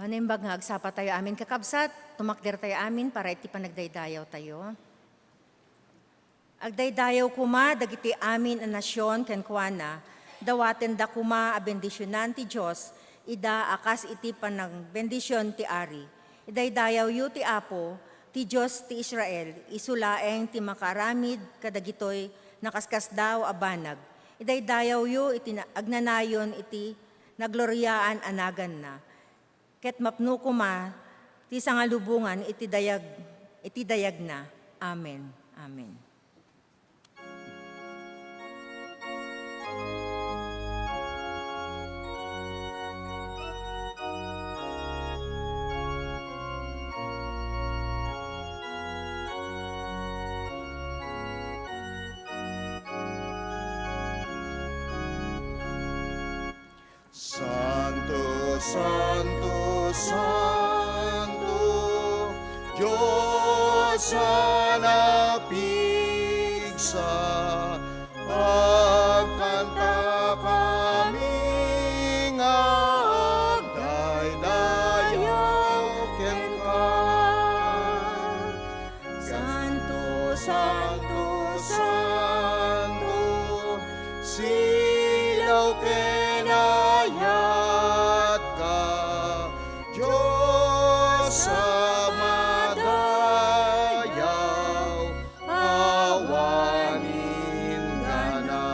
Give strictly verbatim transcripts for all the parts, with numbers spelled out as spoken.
Naimbag nga agsapa tayo amin, kakabsat, tumakder tayo amin para iti panagdaydayaw tayo. Agdaydayaw koma dagiti amin a nasion kenkuana, dawatenda koma a bendisionan ti Dios, ida a kas iti panagbendision ti ari. Idaydayawyo ti Apo, ti Dios ti Israel, isu laeng ti makaaramid kadagitoy nakaskasdaaw a banag. Idaydayawyo iti na-, agnanayon iti nagloriaan a naganna. Ket mapno koma ti sangalubongan iti dayag, iti dayagna. Amen. Amen. Santo, santo, santo, Dios a napigsa, agkantakami nga agdaydayaw kenka. Santo, santo, santo, silaw ken ayatka, Dios a madayaw, awan inggana.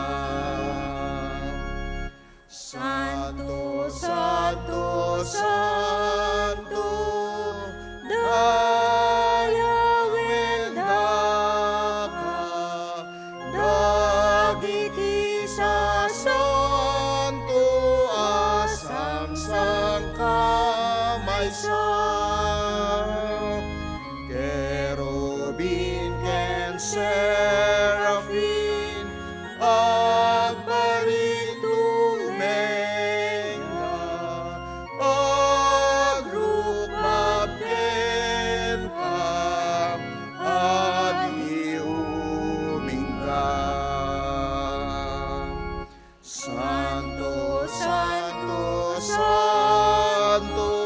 Santo, santo, santo, dayawen daka dagiti sasanto a sangsangkamaysa. Kerubim ken serafim, agparintumengda, agrukbab kenka, agiumingka. Santo, santo, santo,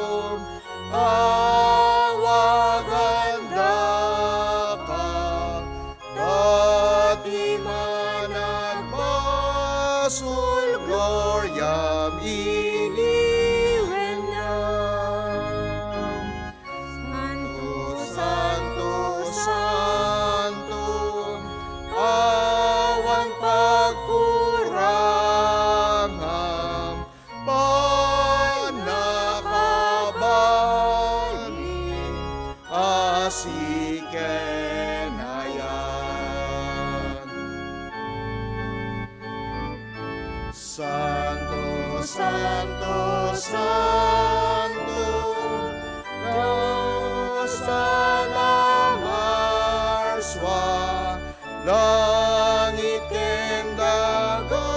awagan daka, ta ti managbasol gloriam iliwennam. Santo, santo, santo, awan pagkurangam, pannakabalin a siken ayan. Santo, santo, santo, Dios a namarsua, langit ken daga,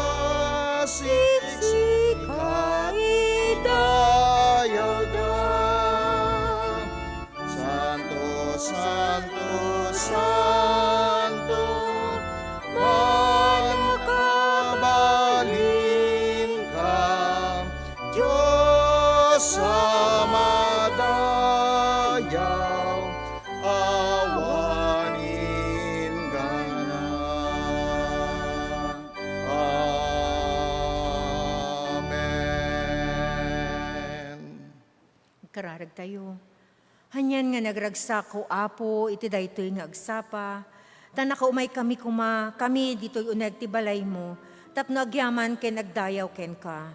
siksika idayawda. Santo, santo, santo, mannakabalinka, Dios a madayaw, awan inggana. Amen. Agkararag tayo. Anian nga nagragsakko, Apo, iti daytoy nga agsapa, ta nakaumaykami koma, kami ditoy uneg ti balaymo, tapno agyaman ken agdayaw kenka.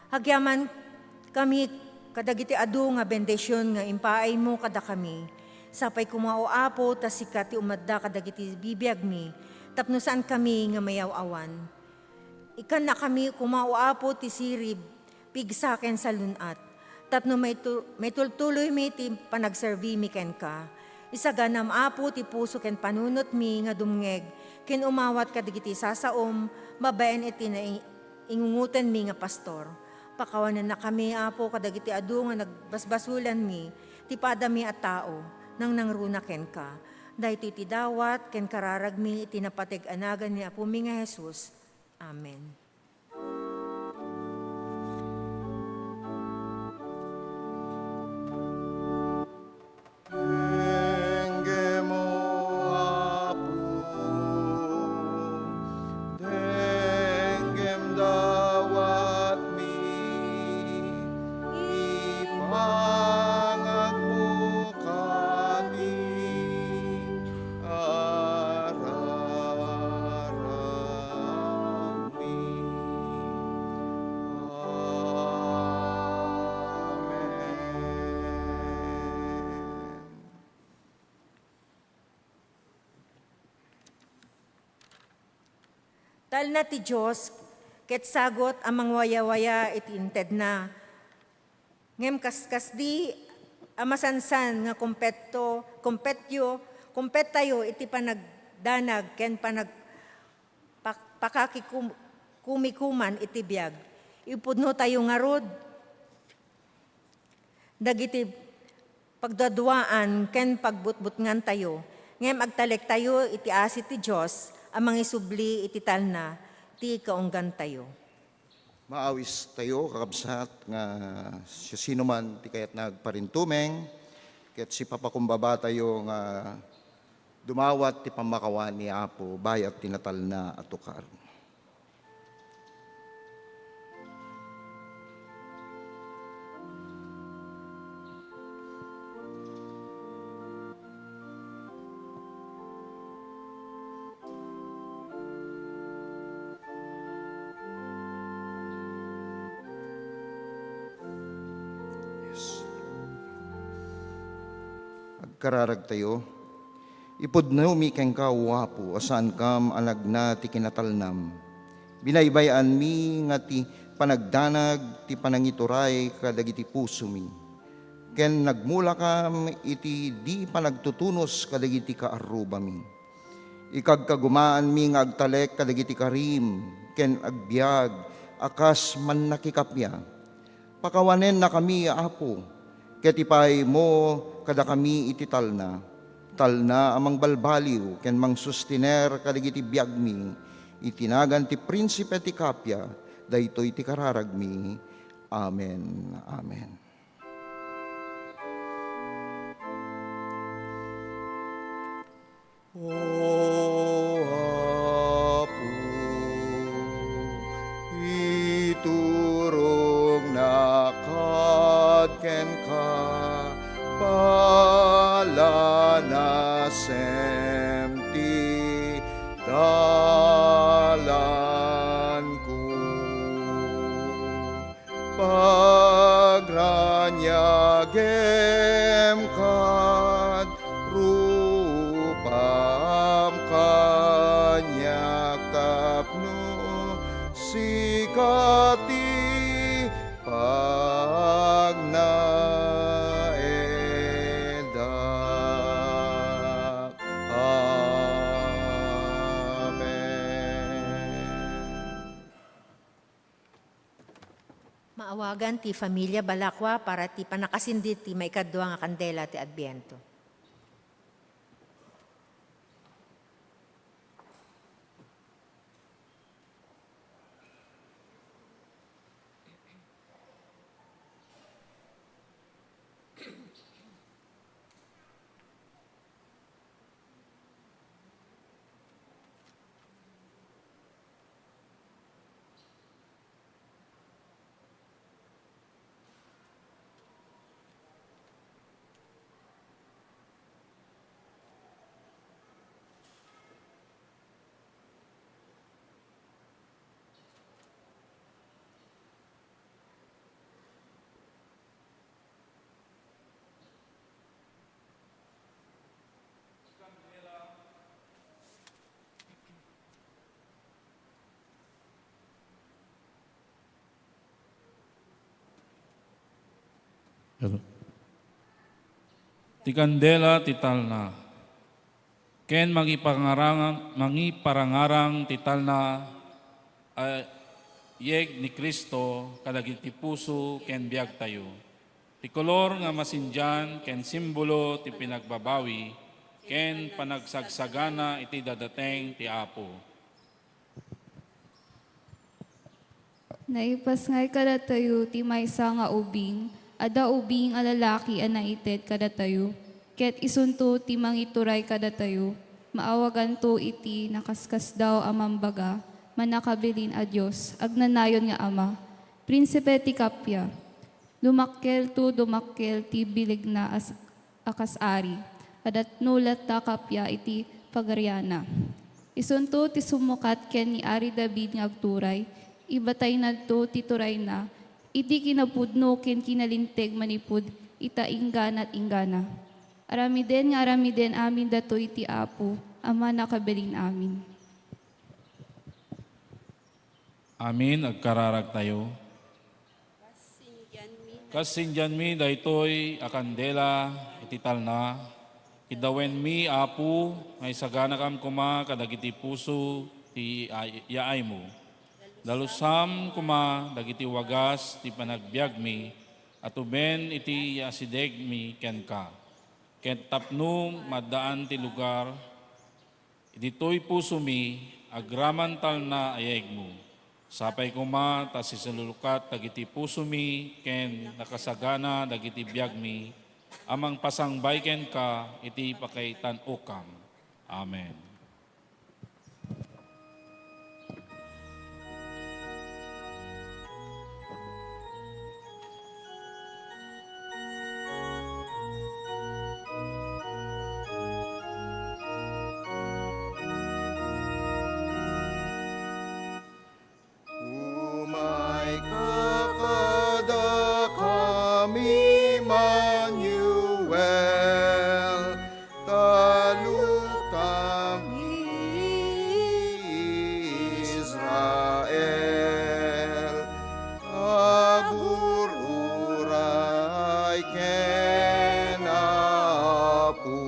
Agyamankami kadagiti adu nga bendision nga impaaymo kadakami. Sapay koma, O Apo, ta sika ti umadda kadagiti bibiagmi, tapno saankami nga mayaw-awan. Ikkannakami koma, O Apo, ti sirib, pigsa ken salun-at, tapno maitu-, maitultuloymi ti panagserbimi kenka. Isaganam, Apo, ti puso ken panunotmi nga dumngeg ken umawat kadagiti sasaom babaen iti nai-, ingungotenmi nga pastor. Pakawanennakami, Apo, kadagiti adu nga nagbasbasolanmi ti padami a tao, nangnangruna kenka. Daytoy ti dawat ken kararagmi iti napateg a nagan ni Apomi nga Jesus. Amen. Talna ti Dios ket sagut a mangwayawaya iti intedna. Ngem kaskasdi a masansan nga kumpetto, kumpetyo, kumpettayo iti panagdanag ken panag-, pak-, pakakikum-, kumikuman iti biag. Ipudnotayo ngarud dagiti pagduaduaan ken pagbutbutngantayo, ngem agtalektayo iti asi ti Dios a mangisubli iti talna ti kaunggantayo. Maawistayo, kakabsat, nga siasinoman ti kayatna agparintumeng, ket sipapakumbabatayo nga dumawat ti pammakawan ni Apo bayat ti natalna a tukar. Yes. Agkararagtayo. Ipudnomi kenka, O Apo, a saankam a nagna ti kinatalnam. Binaybay-anmi nga ti panagdanag ti panangituray kadagiti pusomi, ken nagmulakam iti di panagtutunos kadagiti kaarrubami. Ikagkagumaanmi nga agtalek kadagiti karim ken agbiag a kas mannakikappia. Pakawanennakami, Apo, ket ipaaymo kadakami iti talna, talna a mangbalbaliw ken mangsustiner kadagiti biagmi. Iti nagan ti Prinsipe ti Kappia, daytoy ti kararagmi. Amen. Amen. O Apo, iturongnak kenka, palanasem ti dalanko. Pagraniagem kad rupam kaniak tapno sika ti pagnaedak. Amen. Maawagan ti familia Balacua para ti pannakasindi ti maikadua nga kandela ti Adbiento. Ti kandela ti talna. Ken mangiparangarang, mangiparangarang ti talna a yeg ni Cristo kadagiti puso ken biagtayo. Ti kolor nga masindian ken simbolo ti pinagbabawi ken panagsagsagana iti dadateng ti Apo. Naipasngay kadatayo ti maysa nga ubing, adda ubing a lalaki a naited kadatayo, ket isunto ti mangituray kadatayo. Maawaganto iti nakaskasdaaw a mambaga, Mannakabilin a Dios, Agnanayon nga Ama, Prinsipe ti Kappia. Dumakkelto, dumakkel ti bilegna a s-, a kas ari, adatno latta kappia iti pagariana. Isunto ti sumukat ken ni Ari David nga agturay, ibataynadto ti turayna iti kinapudno ken kinalinteg manipud ita inggana't inggana. Aramiden nga aramiden amin datoy ti Apo a Mannakabilin amin. Amin, agkararagtayo. Kas sindianmi daytoy a kandela iti talna, idawenmi, Apo, nga isaganakam koma kadagiti puso ti ay-, yaaymo. Dalusam koma dagiti wagas ti panagbiagmi, atuben iti asidegmi kenka. Ket tapno maaddaan ti lugar, ditoy pusomi, agraman talna a yegmo. Sapay koma ta sisalulukat dagiti pusomi ken nakasagana dagiti biagmi a mangpasangbay kenka iti pakaitan-okam. Amen. Umayka kadakami, Emmanuel, talukami, Israel, agur-uray ken Apo.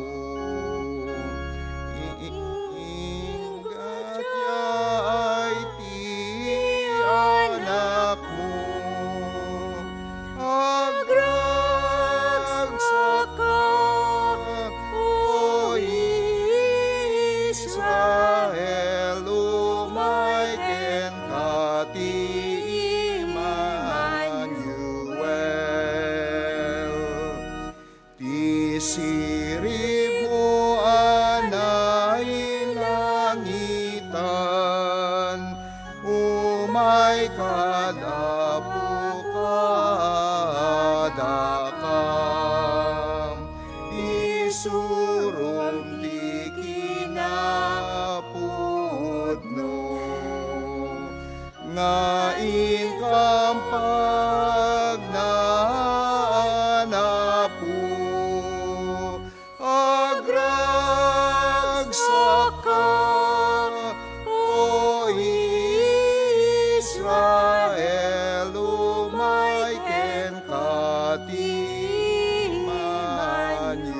Inggat yaay ti anakmo. Agragsakka, O Israel, umay kenka ti Emmanuel. Ti siribmo a nailangitan, umayka, Apo, kadakam. Isurom ti kinapudno nga inkam pagnaan, Apo. Agragsakka, O Israel, umay kenka ti Emmanuel.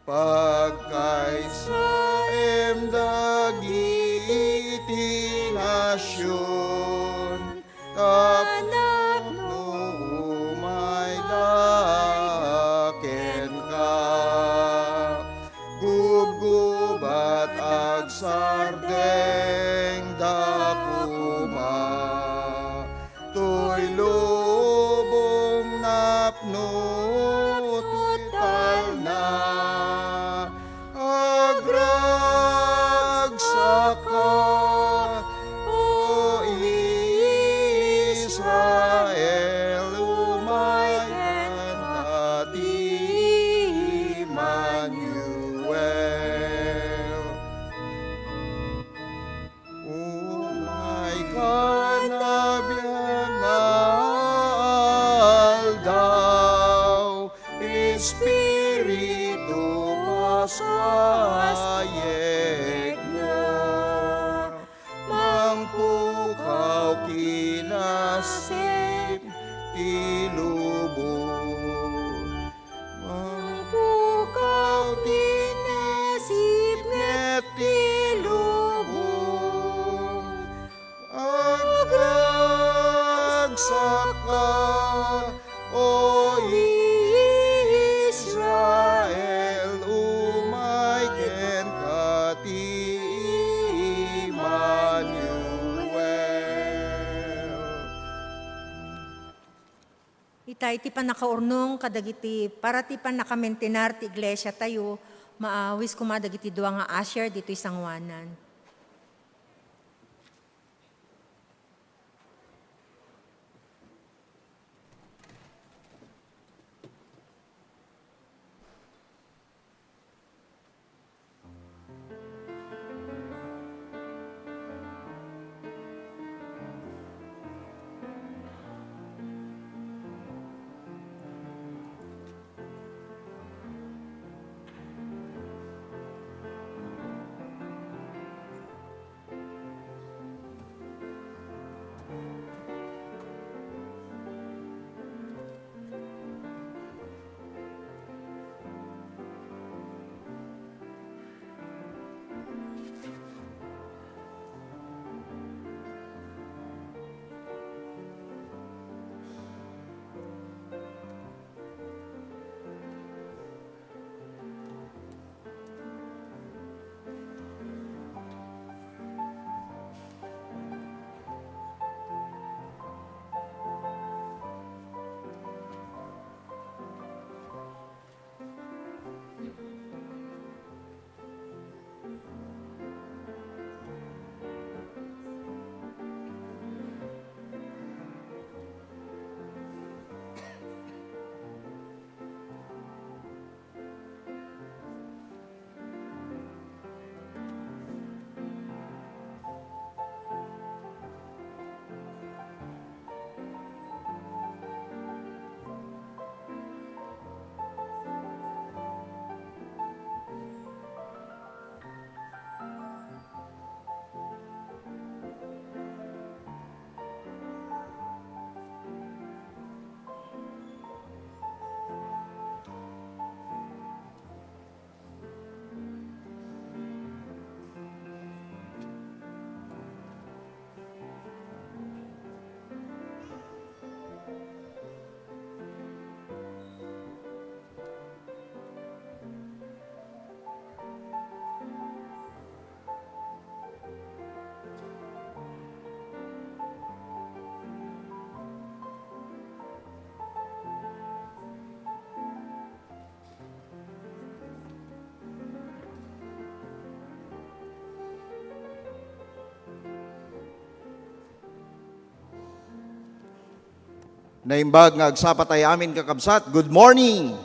Pagkaysaem dagiti nasion, tapno umayda kenka. Gubgubat agsardengda koma. Toy lubong napno ti talna. Agragsakka, O Israel, umay kenka ti Emmanuel. Umayka, biag nga aldaw, Espiritu, pasayegna. Mangpukaw kinasip ti lubong. Mangpukaw ti nasip ket ti lubong. Agragsakka, O Israel, umay kenka ti Emmanuel. Ita iti pannakaurnong kadagiti para ti pannakamentenar ti iglesiatayo, maawis koma dagiti dua nga usher ditoy sangoanan. Naimbag nga agsapa tayo amin, kakabsat. Good morning!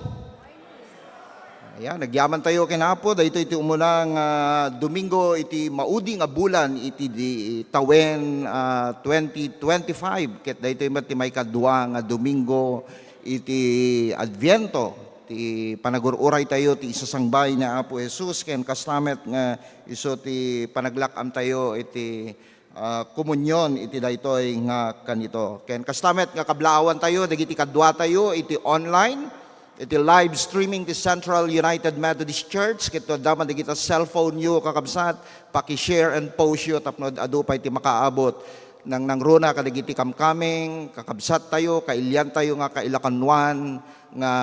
Ayan, nagyaman tayo ken Apo. Daytoy ti umuna nga Domingo iti maudi nga bulan iti di, tawen, ah, twenty twenty-five. Ket daytoy met ti maikadua nga Domingo iti Adviento. Ti panagur-uray tayo ti isasangbay ni Apo Jesus ken kasta met nga isu ti panaglak-am tayo iti ah, komunion iti daytoy nga kanito. Ken kasta met nga kablaawan tayo, dagiti kadua tayo iti online, iti live streaming ti Central United Methodist Church, ket no adda man dagiti cellphone yo, kakabsat, paki-share and post yo tapno adu pay ti makaabot. Nangnangruna kadagiti kamkameng, kakabsat tayo, kailian tayo nga kailakanwan nga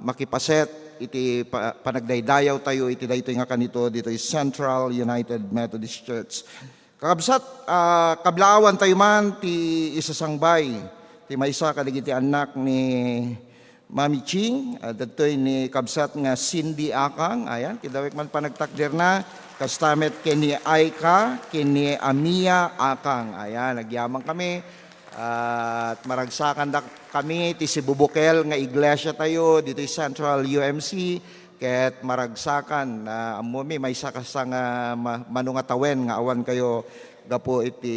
makipaset iti pa-, panagdaydayaw tayo iti daytoy nga kanito ditoy Central United Methodist Church. Kakabsat, ah, kablaawan tayo man ti isasangbay ti maysa kadagiti annak ni Mami Ching, ah, dagitoy ni kabsat nga Cindy Akang, ayan, kidawek man panagtakderna, kasta met ken ni Aika, ken ni Amia Akang, ayan, nagyaman kami, at maragsakan da kami ti sibubukel nga iglesia tayo ditoy Central U M C, ket maragsakan, ah, ammomi, maysa kasta nga ma-, mano nga tawen nga awan kayo gapu iti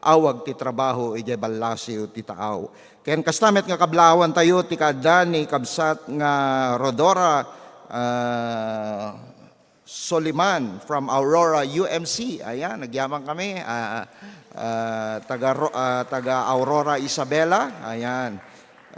awag ti trabaho idiay ballasiw ti taaw. Ken kasta met nga kablaawan tayo ti kaadda ni kabsat nga Rodora, ah, Soliman from Aurora U M C. Ayan, nagyaman kami. Ah, ah, taga Ro-, ah, taga Aurora, Isabela. Ayan.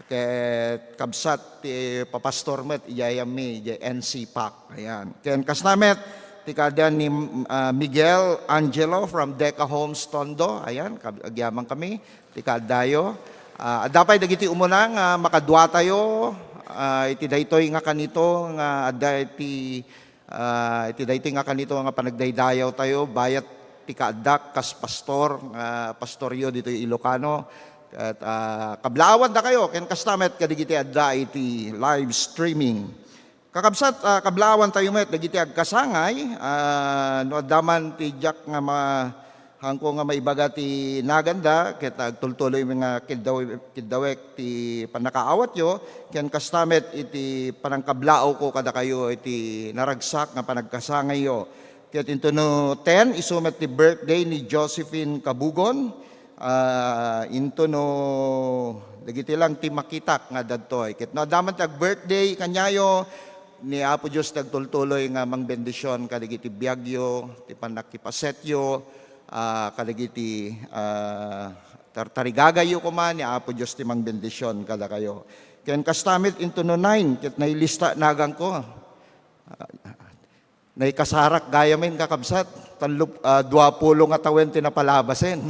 Ket kabsat ti papastor met idiay ammi, idiay N C PAC. Ayan. Ken kasta met ti kaadda ni, ah, Miguel Angelo from Deca Homes Tondo. Ayan, kab-, agyaman kami ti kaaddayo. Ah, adda pay dagiti umuna nga makadua tayo, ah, iti daytoy nga kanito nga adda iti, ah, iti daytoy nga kanito nga panagdaydayaw tayo, bayat ti kaaddak kas pastor, nga pastoryo ditoy Ilocano. Ket, ah, kablaawan da kayo, ken kasta met kadagiti adda iti live streaming. Kakabsat, ah, kablaawan tayo met dagiti agkasangay, ah, no adda man ti diak nga ma-, hangko nga maibaga ti naganda, ket agtultuloy nga kiddaw-, kiddawek ti pannakaawatyo, ken kasta met iti panangkablaawko kadakayo iti naragsak nga panagkasangayyo. Ket intono ten, isu met ti birthday ni Josephine Kabugon, ah, intono dagiti lang ti makitak nga dadtoy. Ket no adda man ti ag-birthday kaniayo, ni Apo Dios ti agtultuloy nga mangbendision kadagiti biagyo, ti pannakipasetyo, ah, kadagiti, ah, tartarigagayyo koma, ni Apo Dios ti mangbendision kadakayo. Ken kasta met intono nine, ket nailista naganko. Ah, naikasarak gayamen, kakabsat. Tallo-, ah, duapulo nga tawen ti napalabasen.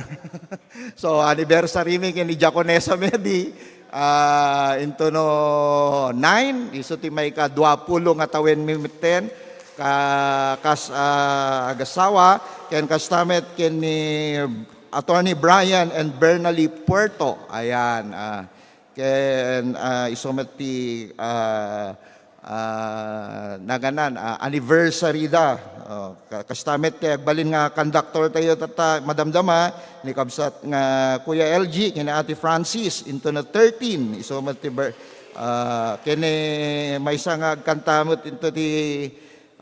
So, anniversary mi ken ni Diaconesa Medi. Ah, intono nine, isu ti maikaduapulo nga tawen mi metten. Ka-, kas-, ah, agasawa, ken kasta met ken ni Attorney Brian and Bernally Puerto. Ayan, ah, ken, ah, isu met ti, ah, ah, naganan, ah, anniversary da. Oh, ka-, kasta met ti agbalin nga conductor tayo tatta, madamdama, ni kabsat nga Kuya L G, ken ni Ate Francis, intono thirteen, isu met ti ber-, ah, ken ni maysa nga agkanta met into ti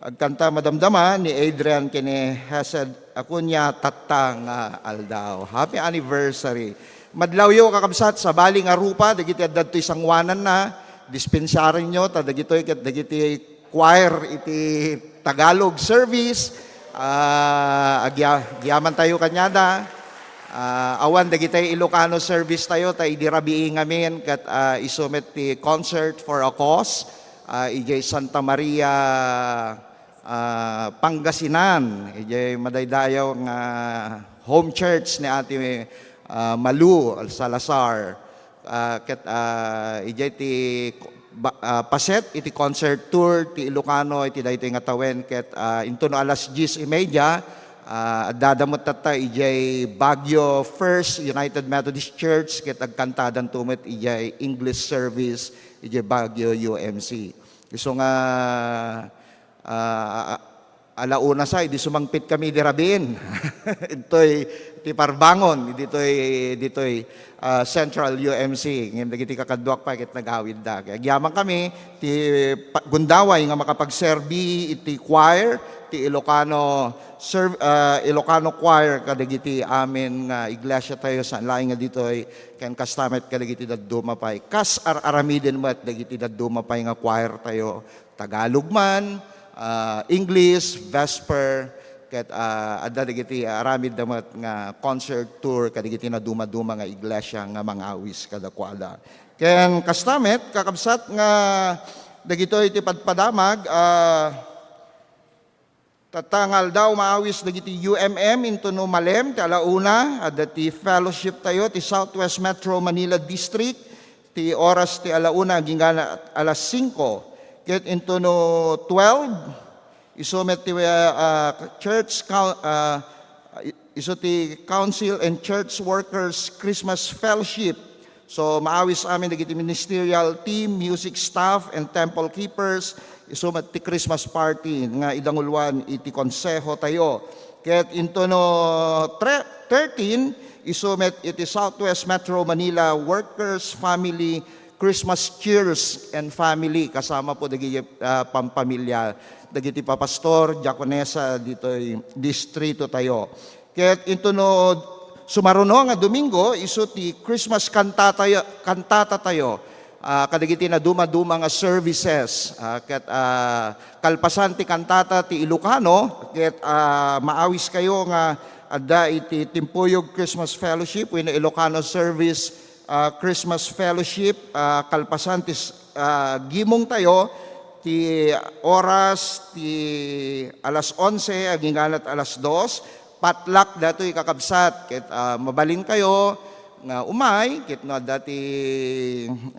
agkanta madamdama ni Adrian ken ni Hesed Acuña, tatta nga aldaw. Happy anniversary. Madlawyo, kakabsat, sabali nga rupa, dagiti adda ditoy sanguananna, dispensarinyo, ta dagitoy ket dagiti choir iti Tagalog service, ah, agya-, agyaman tayo kaniada. Ah, awan dagiti Ilocano service tayo, ta idi rabii ngamin, ket, ah, isu met ti Concert for a Cause, ah, idiay Santa Maria, ah, Pangasinan, idiay madaydayaw nga home church ni Ate, ah, Malu Salazar. Ah, ket, ah, idiay ti ba-, ah, paset iti concert tour ti Ilocano iti daytoy nga tawen ket, ah, intono alas dies y media, ah, addada met tatta idiay Baguio First United Methodist Church ket agkantadanto met idiay English service idiay Baguio U M C. Isu nga, ah, Ala una sa, idi sumangpit kami di rabiin. Intoy ti parbangon, ditoy, ditoy, ah, Central U M C. Ngem dagiti kakaduak pay ket nagawidda. Kay agyaman kami ti pa-, gundaway nga makapagserbi iti choir, ti Ilocano serv-, ah, Ilocano choir kadagiti amin nga iglesia tayo, saan laeng nga ditoy, ken kasta met kadagiti dadduma pay. Kas ar-aramiden met dagiti dadduma pay nga choir tayo. Tagalog man, ah, English, Vesper, ket, ah, adda dagiti aramid da met nga concert tour kadagiti naduma-duma nga iglesia nga mangawis kadakuada. Ken kasta met, kakabsat, nga dagitoy ti padpadamag, ah, tatta nga aldaw, maawis dagiti U M M intono malem ti ala una, adda ti fellowship tayo ti Southwest Metro Manila District, ti oras ti ala una agingga alas singko, ket intono twelve, isu met ti, ah, ah, church coun-, ah, isu ti Council and Church Workers Christmas Fellowship. So, maawis amin dagiti ministerial team, music staff, and temple keepers. Isu met ti Christmas party nga idanguluan iti konseho tayo. Ket intono tre-, thirteen, isu met iti Southwest Metro Manila Workers Family Christmas Cheers and Family. Kasama po dagiti, ah, pampamilya, dagiti papastor, diakonesa ditoy distrito tayo. Ket intono sumaruno nga Domingo, isu ti Christmas kanta tayo, kantata tayo, ah, kadagiti naduma-duma nga services. Ah, ket, ah, kalpasan ti kantata ti Ilocano, ket, ah, maawis kayo nga adda iti Timpuyog Christmas Fellowship wenno Ilocano Service, ah, Christmas Fellowship, ah, kalpasan ti s-, ah, gimong tayo, ti oras ti alas onse agingga alas dos, patlak datoy kakabsat, ket, ah, mabalin kayo nga umay, ket no adda ti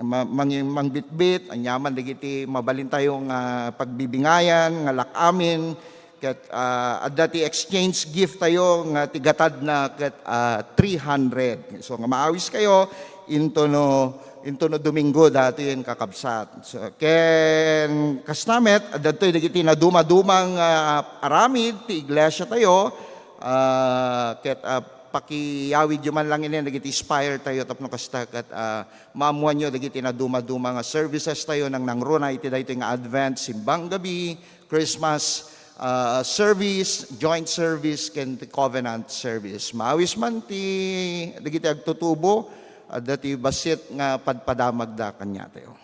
ma-, mangi-, mangbitbit, aniaman dagiti mabalin tayo nga pagbibingayan, nga lak-amin, ket, ah, adda ti exchange gift tayo nga ti gatadna ket, ah, three hundred. So, nga maawis kayo, intono, intono Domingo datoyen kakabsat. So, ken kasta met, adda toy dagiti naduma-dumang, ah, aramid ti iglesia tayo, ah, ket, ah, pakiyawidyo man lang inen dagiti spire tayo tapno kasta ket, ah, maammoanyo dagiti naduma-duma nga services tayo nang nangruna iti daytoy nga Advent, simbang gabi, Christmas, ah, service, joint service, ken ti covenant service. Maawis man ti dagiti agtutubo, adda ti bassit nga padpadamagda kaniatayo.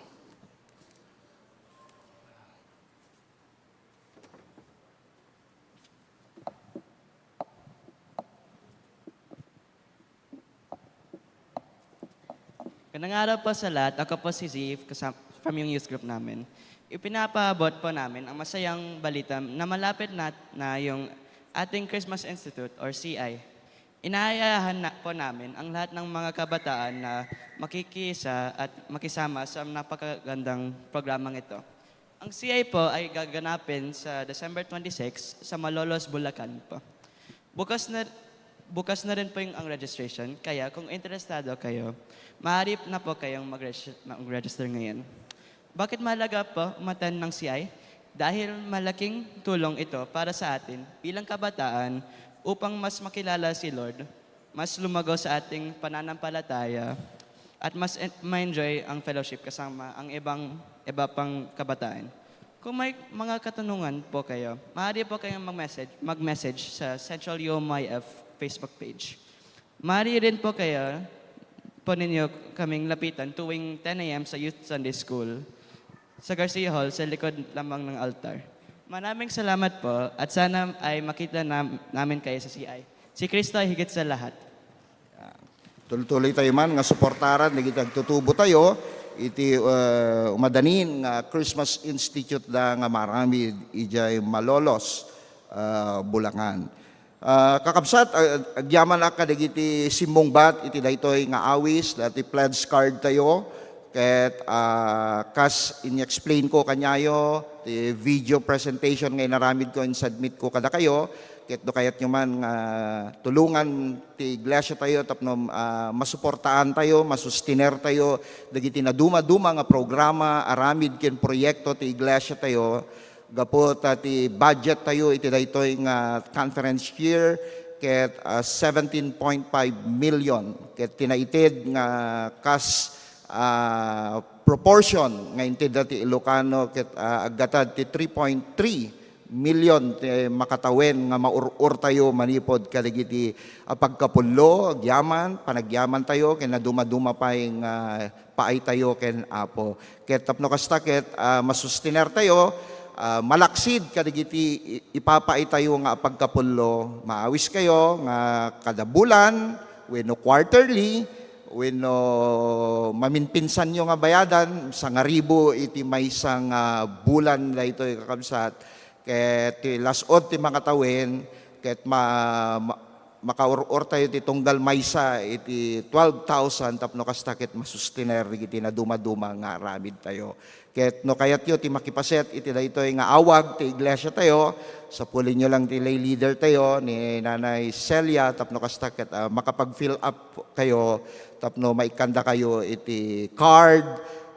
Kanangaraw po sa lahat, ako po si Zeve, kasam-, from yung youth group namin. Ipinapaabot po namin ang masayang balita na malapit na, na yung ating Christmas Institute or C I. Inaayahan na po namin ang lahat ng mga kabataan na makikiisa at makisama sa napakagandang programang ito. Ang C I po ay gaganapin sa December twenty-six sa Malolos, Bulacan po. Bukas na, bukas na rin po yung, ang registration, kaya kung interesado kayo, maaari na po kayong mag-regis-, mag-register ngayon. Bakit mahalaga po umattend ng C I? Dahil malaking tulong ito para sa atin bilang kabataan upang mas makilala si Lord, mas lumago sa ating pananampalataya, at mas en-, ma-enjoy ang fellowship kasama ang ibang, iba pang kabataan. Kung may mga katanungan po kayo, maaari po kayong mag-message, mag-message sa Central U M Y F Facebook page. Maaari rin po kayo, po ninyo kaming lapitan tuwing ten A M sa Youth Sunday School sa Garcia Hall, sa likod lamang ng altar. Maraming salamat po at sana ay makita nam-, namin kayo sa C I. Si Kristo ay higit sa lahat. Tultuloy tayo man nga suportaran dagiti agtutubo tayo iti, eh, umadanin nga Christmas Institute da nga maaramid idiay Malolos, eh, Bulacan. Ah, kakabsat, ah, agyamanak kadagiti simmungbat iti daytoy nga awis, dati pledge card tayo, ket, ah, kas in-explain ko kaniayo, ti video presentation nga inaramid ko, in-submit ko kadakayo, ket no kayatyo man nga tulongan ti iglesia tayo tapno, ah, masuportaan tayo, masustiner tayo dagiti naduma-duma nga programa, aramid ken proyekto ti iglesia tayo, Gapu ta ti budget tayo iti daytoy nga conference year ket, ah, seventeen point five million. Ket ti naitid nga kas, ah, proportion nga intedda ti Ilocano ket, ah, aggatad ti three point three million ti makatawen nga maur-or tayo manipud kadagiti, ah, pagkapullo, agyaman, panagyaman tayo ken nadumaduma pay nga paay tayo ken Apo. Ket tapno kasta ket, ah, masustener tayo, ah, malaksid kadagiti i-, ipapaay tayo nga apagkapullo, maawis kayo nga kada bulan wenno quarterly wenno maminpinsanyo nga bayadan, sangaribu iti maysa nga bulan daytoy, kakabsat. Ket ti las-ud ti makatawen, ket ma-, ma-, makaur-or tayo ti tunggal maysa iti twelve thousand tapno kasta ket masustener dagiti nadumaduma nga aramid tayo. Ket no kayatyo ti makipaset iti daytoy nga awag ti iglesia tayo, sapulinyo lang ti lay leader tayo ni Nanay Celia tapno kasta ket, ah, makapag-fill up kayo tapno maikkanda kayo iti card,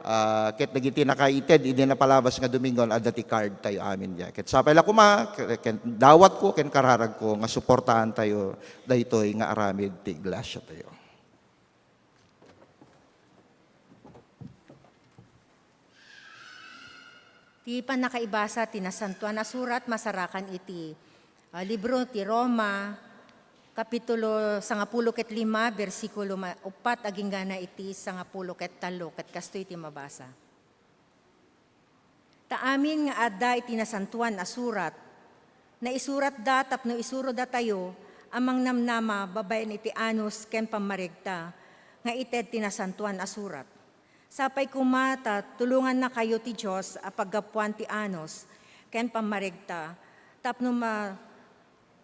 ah, ket dagiti nakaited idi napalabas nga Domingo, adda ti card tayo amin dia. Ket sapay la koma, ken dawatko ken kararagko nga suportaan tayo daytoy nga aramid ti iglesia tayo. Ti pannakaibasa ti Nasantoan a Surat masarakan iti, ah, libro ti Roma, kapitulo sangapulo ket lima, bersikulo ma-, uppat agingga na iti sangapulo ket tallo, ket kastoy ti mabasa. Ta amin nga adda iti Nasantoan a Surat, naisuratda tapno isuro datayo a mangnamnama babaen iti anus ken pammaregta nga ited ti Nasantoan a Surat. Sapay koma ta tulongannakayo ti Dios a paggapuan ti anus ken pammaregta tapno ma-,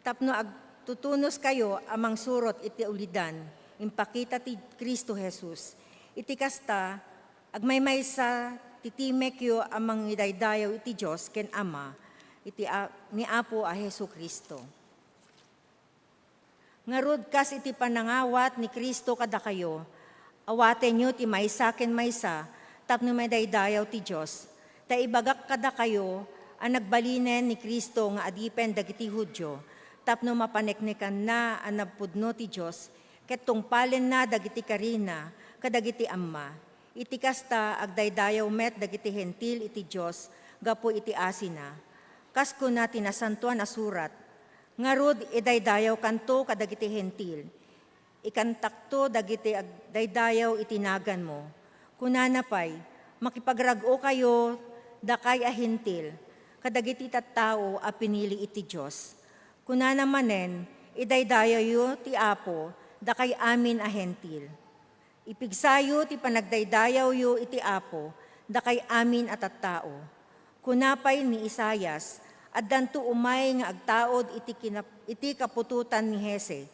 tapno agtutunoskayo a mangsurot iti ulidan impakita ti Cristo Jesus. Iti kasta, agmaymaysa ti timekyo a mangidaydayaw iti Dios ken Ama, iti a-, ni Apo a Jesu-Cristo. Ngarud, kas iti panangawat ni Cristo kadakayo, awatenyo ti maysa ken maysa tapno maidaydayaw ti Dios. Ta ibagak kadakayo a nagbalinen ni Cristo nga adipen dagiti Judio tapno mapaneknekanna a napudno ti Dios ket tungpalenna dagiti karina kadagiti amma. Iti kasta, agdaydayaw met dagiti Hentil iti Dios gapu iti asina. Kas kuna ti Nasantoan a Surat, "Ngarud, idaydayawkanto kadagiti Hentil. Ikantakto dagiti agdaydayaw iti naganmo." Kunana pay, "Makipagrag-okayo, dakay a Hentil, kadagiti tattao a pinili iti Dios." Kunana manen, "Idaydayawyo ti Apo, dakay amin a Hentil." Ipigsayo ti panagdaydayawyo iti Apo, dakay amin a tattao. Kuna pay ni Isaias, "Addanto umay nga agtaud iti kinap-, iti kaputotan ni Jese.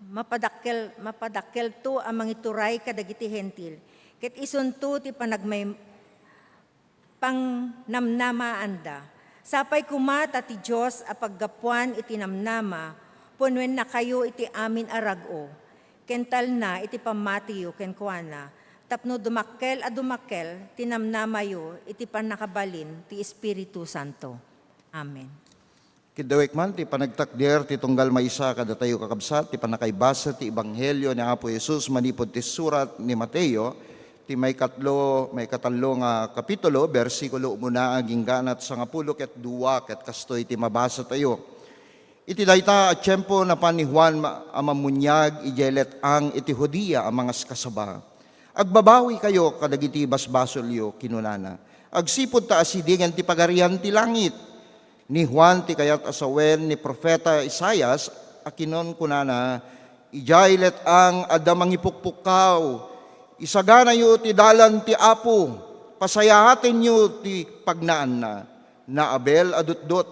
Mapadakkel, mapadakkelto a mangituray kadagiti Hentil, ket isunto ti panagmay-, pangnamnamaanda. Sapay koma ta ti Dios a paggapuan iti namnama, punnoennakayo iti amin a rag-o, ken talna iti pammatiyo kenkuana, tapno dumakkel a dumakkel ti namnamayo iti pannakabalin ti Espiritu Santo." Amen. Kiddawek man ti panagtakder ti tunggal maysa kadatayo, kakabsat, ti pannakaibasa ti Ebanghelio ni Apo Jesus manipud ti surat ni Mateo, ti maikatlo, maikatallo nga kapitulo, bersikulo umuna agingga na sangapulo ket dua, ket kastoy ti mabasa tayo. Iti dayta a tiempo, napan ni Juan ma-, a Mammuniag idiay let-ang iti Judea a mangaskasaba. "Agbabawikayo kadagiti basbasolyo," kinunana, "agsipud ta asidegen ti Pagarian ti langit." Ni Juan ti kayat a sawen ni profeta Isaias a kinunkunana, "Idiay let-ang adda mangipukpukkaw, isaganayo ti dalan ti Apo, pasayaatenyo ti pagnaanna. Naabel a dutdot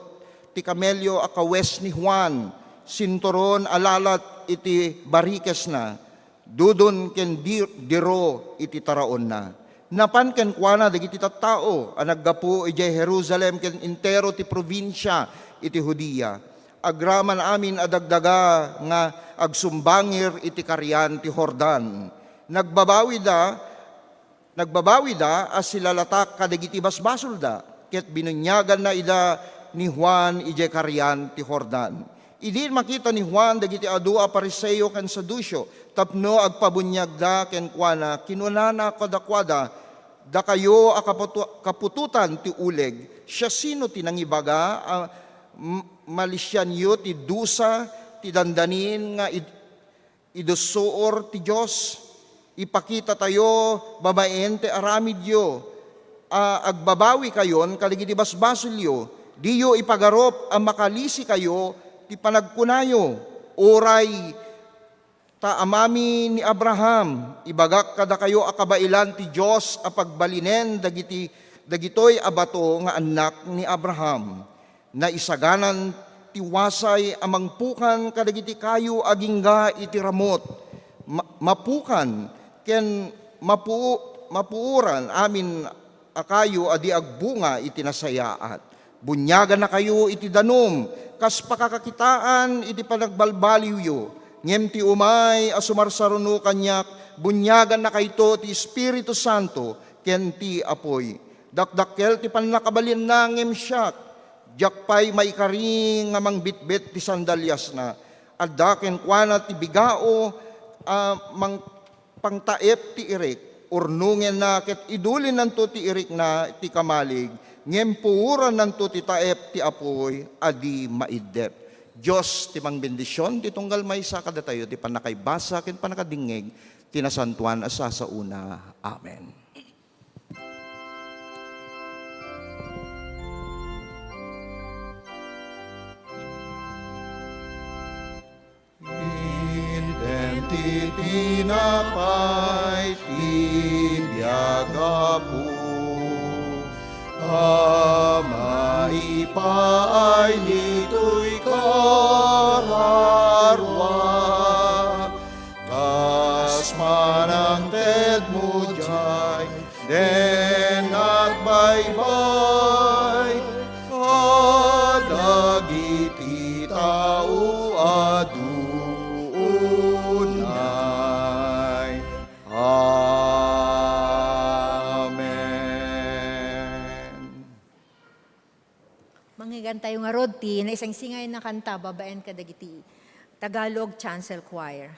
ti kamelio a kawes ni Juan, sinturon a lalat iti barikesna, dudon ken di-, diro iti taraonna." Napan kenkuana dagiti tattao a naggapu idiay Jerusalem ken entero ti probinsia iti Judea, agraman amin a dagdaga nga agsumbangir iti karian ti Jordan. Nagbabawida, nagbabawida a silalatak kadagiti basbasolda. ket binuniaganna ida ni Juan idiay karian ti Jordan. Idi makita ni Juan dagiti adu a Fariseo ken Saduceo tapno agpabuniagda kenkuana, kinunana kadakuada, "Dakayo a kaputo-, kaputotan ti uleg, siasino ti nangibaga a m-, malisianyo ti dusa ti dandanin nga id-, idussuor ti Dios? Ipakitatayo babaen ti aramidyo a agbabawikayon kadagiti basbasolyo. Diyo ipagarup a makalisikayo ti panagkunayo, 'Uray ta amami ni Abraham.' Ibagak kadakayo a kabaelan ti Dios a pagbalinen dagiti, dagitoy a bato nga annak ni Abraham. Naisaganan ti wasay a mangpukan kadagiti kayo agingga iti ramut, ma-, mapukan ken mapu-, mapuoran amin a kayo a di agbunga iti nasayaat. Buniagannakayo iti danum kas pakakakitaan iti panagbalbaliwyo, ngem ti umay a sumarsaruno kaniak, buniagannakayto ti Espiritu Santo ken ti apuy. Dakdakkel ti pannakabalinna, ngem siak, diak pay maikari nga mangbitbit ti sandaliasna. Adda kenkuana ti bigao a mang-, pangtaep ti irik. Urnongenna ket idulinnanto ti irikna ti kamalig, ngem puorannanto ti taep ti apuy a di maiddep. Dios ti mangbendision ti tunggal maysa kadatayo ti pannakaibasa ken pannakadingngeg ti nasantoan a sasaona. Amen. Inton ti tinapay ti biag, Apo, a maipaay ditoy kararua, kas panangtedmo diay, ken agbaybay kadagiti tao a duunay. Amen. Mangngeggantayo ngarud ti naisingsingayan a kanta babaen kadagiti Tagalog Chancel Choir.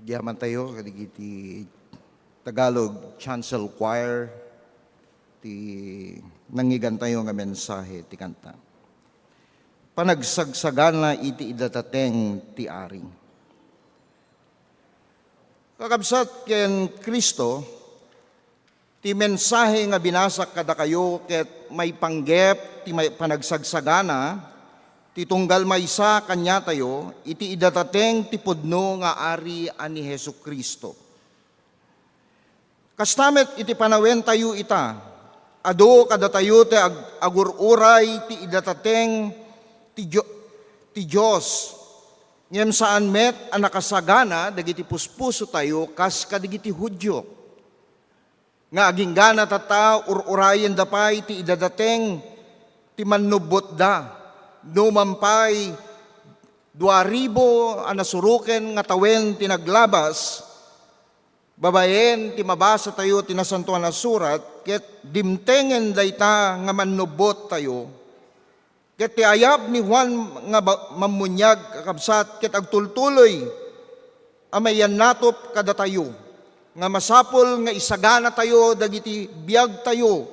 Agyamantayo kadagiti Tagalog Chancel Choir ti nangngegantayo nga mensahe ti kanta. Panagsagsagana iti idadateng ti Ari. Kakabsat ken Cristo, ti mensahe nga binasak kadakayo ket maipanggep ti may-, panagsagsagana ti tunggal maysa kaniatayo iti idadateng ti pudno nga Ari a ni Jesu-Cristo. Kasta met iti panawentayo ita, adu kadatayo ti ag-, agur-uray ti idadateng ti Dio-, ti Dios, ngem saan met a nakasagana dagiti puspusotayo kas kadagiti Judio. Nga aginggana tatta, ur-urayenda pay ti idadateng ti mannubbotda, numan pay dua ribu a nasuroken nga tawen ti naglabas, babaen ti mabasatayo ti Nasantoan a Surat, ket dimtengen dayta nga mannubbottayo. Ket ti ayab ni Juan nga ba-, Mammuniag, kakabsat, ket agtultuloy a maiyannatop kadatayo nga masapul nga isaganatayo dagiti biagtayo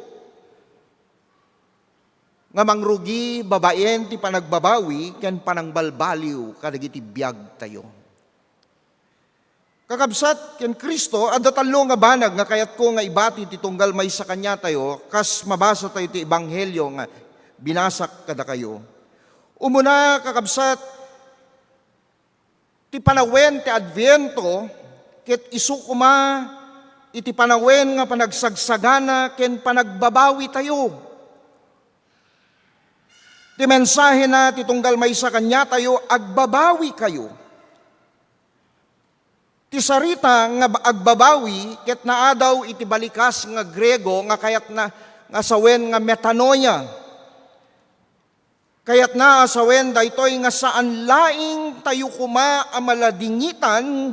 nga mangrugi babaen ti panagbabawi ken panangbalbaliw kadagiti biagtayo. Kakabsat ken Cristo, adda tallo nga banag nga kayatko nga ibati ti tunggal maysa kaniatayo, kas mabasatayo ti Ebanghelio nga binasak kadakayo. Umuna, kakabsat, ti panawen ti Adviento, ket isu koma iti panawen nga panagsagsagana ken panagbabawitayo. Ti mensahena ti tunggal maysa kaniatayo, agbabawikayo. Ti sarita nga ba-, agbabawi ket naadaw iti balikas nga Griego nga kayatna nga sawen nga metanoia. Kayatna a sawen daytoy nga saan laeng tayo koma a maladingitan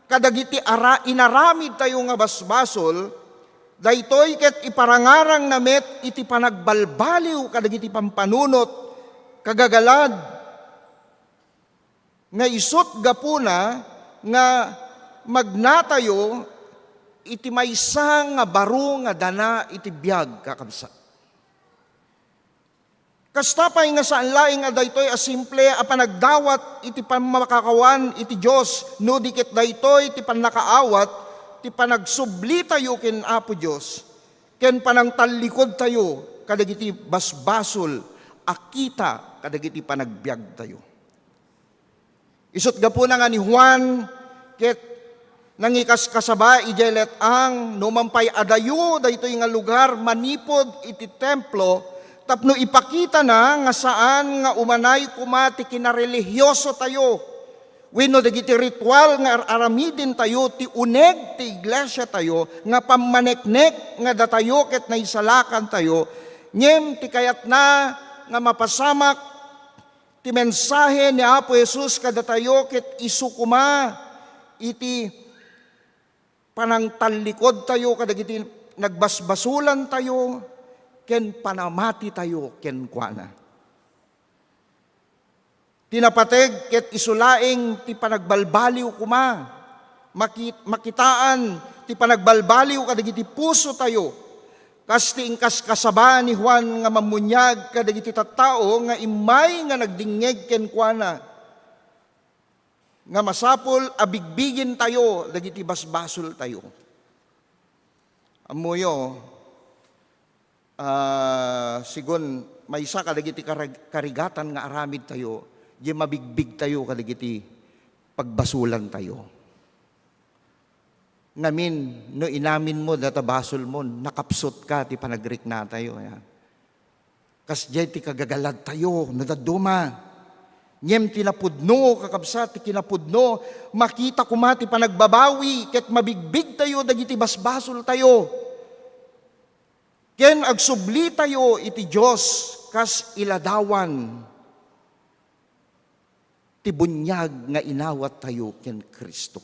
kadagiti ara-, inaramidtayo nga basbasol, daytoy ket iparangarangna met iti panagbalbaliw kadagiti pampanunot, kagagalad, nga isut' gapuna nga magnatayo iti maysa nga baro nga dana iti biag, kakabsat. Kasta pay nga saan laeng a daytoy a simple a panagdawat iti pammakakawan iti Dios, no di ket daytoy ti pannakaawat ti panagsublitayo ken Apo Dios, ken panangtallikudtayo kadagiti basbasol a kita kadagiti panagbiagtayo. Isut' gapuna nga ni Juan ket nangikaskasaba idiay let-ang, numan pay adayo daytoy nga lugar manipud iti templo tapno ipakitana nga saan nga umanay koma ti kinarelihiosotayo wenno dagiti ritual nga ar-aramidentayo ti uneg ti iglesiatayo nga pammaneknek nga datayo ket naisalakantayo, ngem ti kayatna nga mapasamak ti mensahe ni Apo Jesus kadatayo ket isu koma iti panangtallikudtayo kadagiti nagbasbasolantayo ken panamatitayo kenkuana. Ti napateg ket isu laeng ti panagbalbaliw koma. Maki-, makitaan ti panagbalbaliw kadagiti pusotayo. Kas ti inkaskasaba ni Juan nga Mammuniag kadagiti tattao nga immay nga nagdingngeg kenkuana, nga masapul a bigbigentayo dagiti basbasoltayo. Ammoyo, ah, sigun maysa kadagiti karag-, karigatan nga aramidtayo, diay mabigbigtayo kadagiti pagbasolantayo. Ngamin, no inaminmo data basolmo, nakapsutka ti panagriknatayo, ya. Kasdiay ti kagagaladtayo no dadduma. Ngem ti napudno, kakabsat, ti kinapudno, makita koma ti panagbabawi ket mabigbigtayo dagiti basbasoltayo. Ken agsublitayo iti Dios kas iladawan ti buniag nga inawattayo ken Cristo.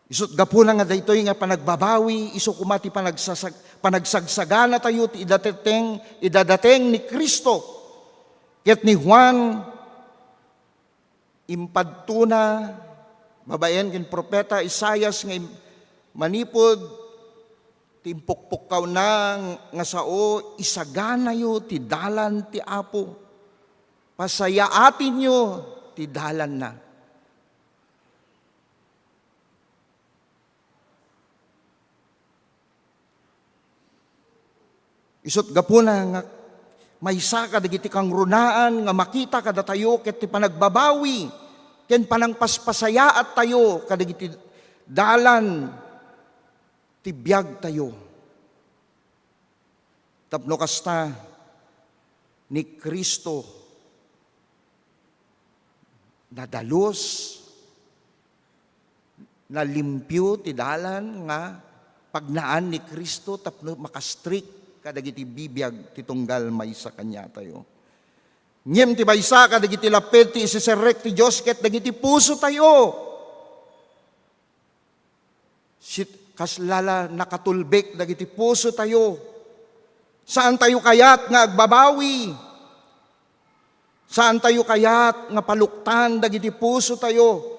Isut' gapuna nga daytoy nga panagbabawi, isu koma ti panagsasag-, panagsagsagana tayo ti idadateng, idadateng ni Cristo. Ket ni Juan, impadtona Babaen ken profeta Isaias nga im-, manipud ti impukpukkawna nga sao, isaganayo ti dalan ti Apo. Pasayaatenyo ti dalanna. Isut' gapuna nga maysa kadagiti kangrunaan nga makita kadatayo ket ti panagbabawi ken panangpaspasayaattayo kadagiti dalan ti biagtayo. Tapno kasta, ni Cristo nadalus, nalimpio ti dalan nga pagnaan ni Cristo tapno makastrik kadagiti bibiag ti tunggal maysa kaniatayo. Ngem ti maysa kadagiti lapped ti iseserrek ti Dios ket dagiti pusotayo. Sit-, kasla la nakatulbek dagiti pusotayo. Saantayo kayat nga agbabawi. Saantayo kayat nga paluktan dagiti pusotayo.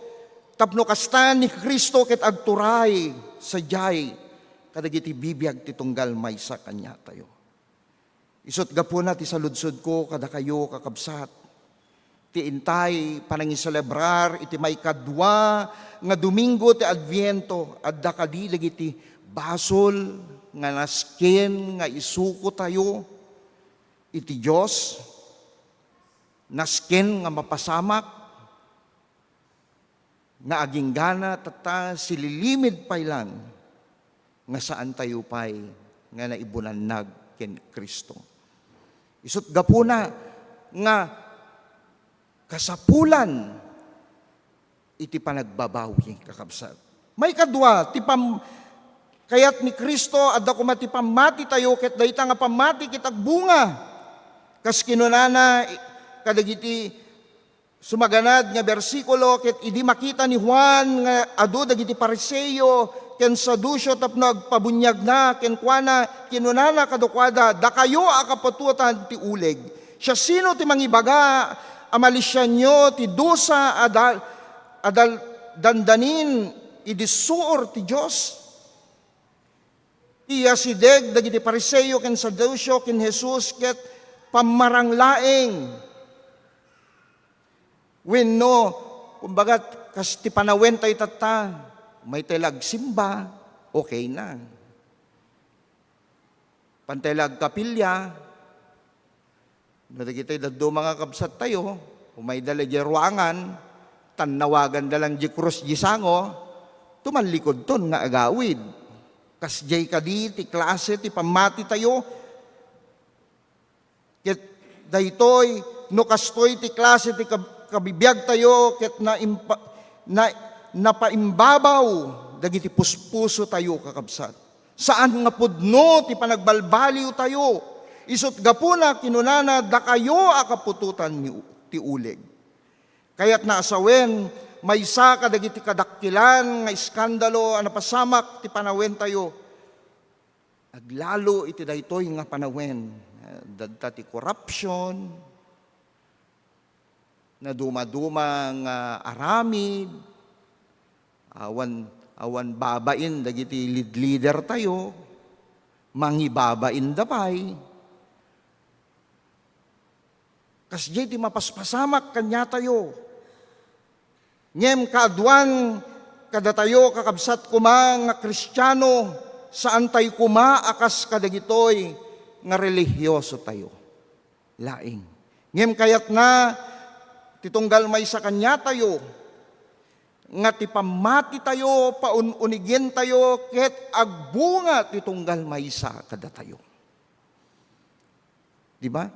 Tapno kasta, ni Cristo ket agturay sadiay kadagiti bibiag ti tunggal maysa kaniatayo. Isut' gapuna ti saludsodko kadakayo, kakabsat, ti intay panangiselebrar iti maikadua nga Domingo ti Adviento, adda kadi dagiti basol nga nasken nga isukotayo iti Dios, nasken nga mapasamak? Nga aginggana tatta, sililimed pay lang nga saantayo pay nga naibunannag ken Cristo. Isut' gapuna nga kasapulan iti panagbabawi, kakabsat. Maikadua, ti pam-, kayat ni Cristo, adda koma ti pammatitayo, ket dayta nga pammati ket agbunga. Kas kinunana kadagiti sumaganad nga bersikulo, ket idi makita ni Juan nga adu dagiti Fariseo ken Saduceo tapno agpabuniagna kenkuana, kinunana kadakuada, "Dakayo a kaputotan ti uleg! Siasino ti mangibaga a malisianyo ti dusa a da-, a dal-, dandanin idi suor ti Dios?" Ti asideg dagiti Fariseo ken Saduceo ken Jesus ket pammarang laeng. Wenno, kumbaga, kas ti panawentayo tatta, maytay la agsimba, okay na. Pantay la agkapilya, No dagitoy dadduma nga kabsattayo, umayda la idiay ruangan, tannawaganda lang di krus di sango, tumallikudton nga agawid. Kasdiay kadi ti klase ti pammatitayo? Ket daytoy, no kastoy ti klase ti kab-, kabibiagtayo, ket naimpa-, na-, napaimbabaw dagiti puspusotayo, kakabsat. Saan nga pudno ti panagbalbaliwtayo. Isut' gapuna, kinunana, "Dakayo a kaputotan ni u-, ti uleg." Kayatna a sawen, maysa kadagiti kadakkelan nga iskandalo a napasamak ti panawentayo. Aglalo iti daytoy nga panawen, eh, dadta ti korupsyon, nadumaduma nga aramid, awan, awan babain dagiti lead-leadertayo, mangibabainda pay. Kasdiay ti mapaspasamak kaniatayo. Ngem kaaduan kadatayo, kakabsat koma nga Kristiano, saantayo koma a kas kadagitoy nga relihiosotayo laeng. Ngem kayatna ti tunggal maysa kaniatayo nga ti pammatitayo, paun-unigentayo, ket agbunga ti tunggal maysa kadatayo. Di ba?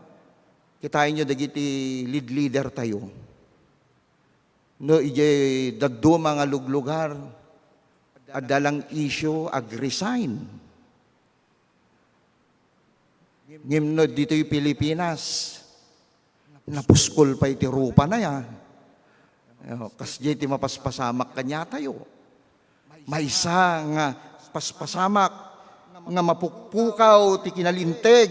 Kitaenyo dagiti lead-leadertayo. No, idiay dadduma nga luglugar, adda lang issue, ag-resign. Ngem no ditoy Pilipinas, napuskol pay ti rupana ya. Oh, kasdiay ti mapaspasamak kaniatayo. Maysa nga paspasamak nga mapukpukaw ti kinalinteg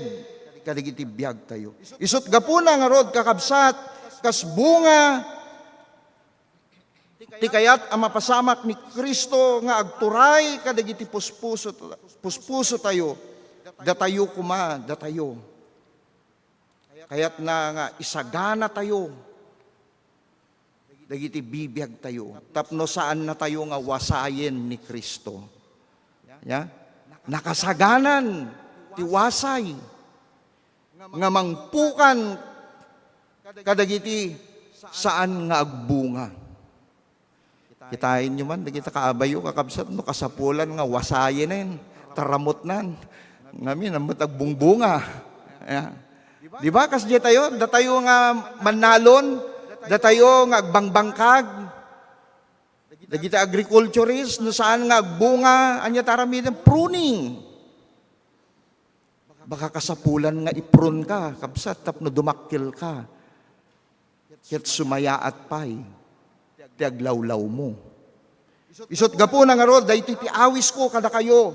kadagiti biagtayo. Isut' gapuna ngarud, kakabsat, kas bunga Ti kayat a mapasamak ni Cristo nga agturay kadagiti puspuso, puspusotayo, datayo koma, datayo. Kayatna nga isaganatayo dagiti bibiagtayo tapno saannatayo nga wasayen ni Cristo. Ya? Nakasaganan ti wasay nga mangpukan kadagiti saan nga agbunga. Kitaenyo man, dagiti kaabayo, kakabsat, no kasapulan nga wasayen, taramutnan. Ngamin, ammet agbungbunga. Ya. Di ba? Kasdiay tayo, datayo nga mannalon, datayo nga agbangbangkag. Dagiti agriculturist, no saan nga agbunga, ania ti aramiden? Pruning. Baka kasapulan nga ipron ka, kabsat, tapno dumakkel ka. Ket sumayaat pay ti aglawlawmo. Isut' gapuna ngarud, daytoy ti awisko kadakayo,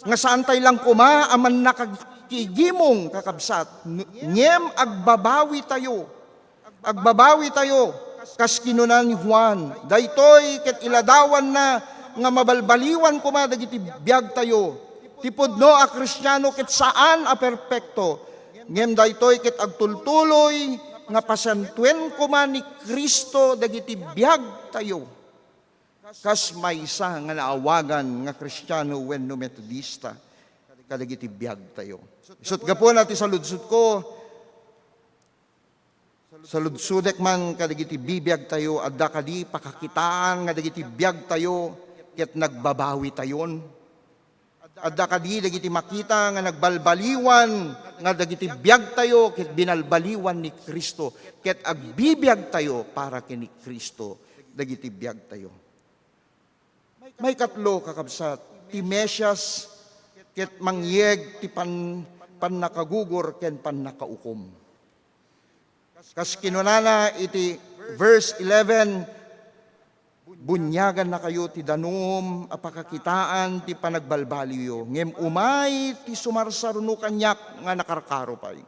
nga saantay lang koma a mannakakiigimong, kakabsat, ngem agbabawitayo. Agbabawitayo, kas kinuna ni Juan, daytoy ket iladawanna nga mabalbaliwan koma dagiti biagtayo. Ti pudno a Kristiano ket saan a perpekto, ngem daytoy ket agtultuloy nga pasantoen koma ni Cristo dagiti biagtayo. Kas maysa nga naawagan nga Kristiano wenno Metodista kadagiti biagtayo. Isut' gapuna ti saludsodko, saludsodek man kadagiti bibiagtayo, adda kadi pakakitaan nga dagiti biagtayo ket nagbabawitayon? Adda kadi dagiti makita nga nagbalbaliwan nga dagiti biagtayo ket binalbaliwan ni Cristo ket agbibiagtayo para ken ni Cristo dagiti biagtayo? Maikatlo, kakabsat, ti Mesias ket mangyeg ti pan-, pannakagugur ken pannakaukom. Kas kinunana iti verse eleven, "Buniagannakayo ti danum a pakakitaan ti panagbalbaliwyo, ngem umay ti sumarsaruno kaniak nga nakarkaro pay."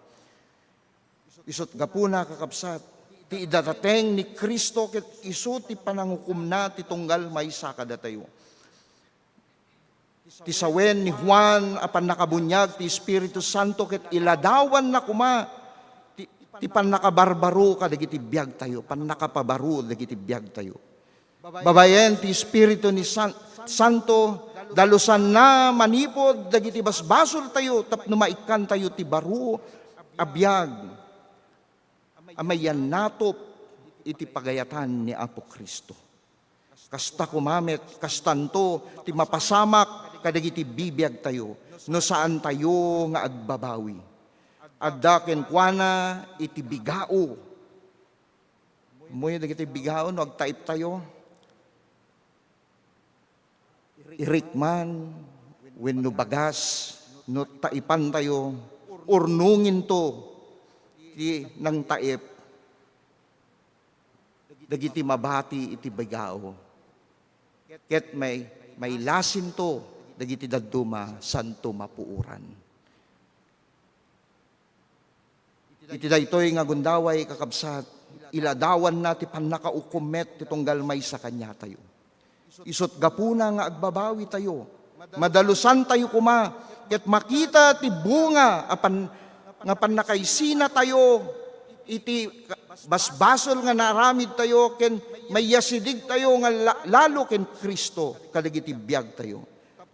Isut' gapuna, kakabsat, ti idadateng ni Cristo ket isu ti panangukomna ti tunggal maysa kadatayo. Ti sawen ni Juan a pannakabuniag ti Espiritu Santo ket iladawanna koma ti, ti pannakabarbaro kadagiti biagtayo, pannakapabaro dagiti biagtayo. Babaen ti Espiritu ni San-, Santo, dalusanna manipud dagiti basbasoltayo tapno maikkantayo ti baro a biag a mayannatop iti pagayatan ni Apo Cristo. Kasta koma met, kastanto ti mapasamak kadagiti bibiagtayo no saantayo nga agbabawi. Adda kenkuana iti bigao. Ummoyo dagiti bigao no agtaiptayo. Irikman wenno bagas no taipantayo, urnonginto ti nangtaip dagiti mabati iti bigao. Ket may, mailasinto dagiti dadduma santo mapuoran. Iti daytoy nga gundaway, kakabsat, iladawanna ti pannakaukom met ti tunggal maysa kaniatayo. Isut' gapuna nga agbabawitayo, madalusantayo koma, ket makita ti bunga a pan-, nga pannakaisinatayo iti basbasol nga naaramidtayo ken maiyasidegtayo nga la-, lalo ken Cristo kadagiti biagtayo.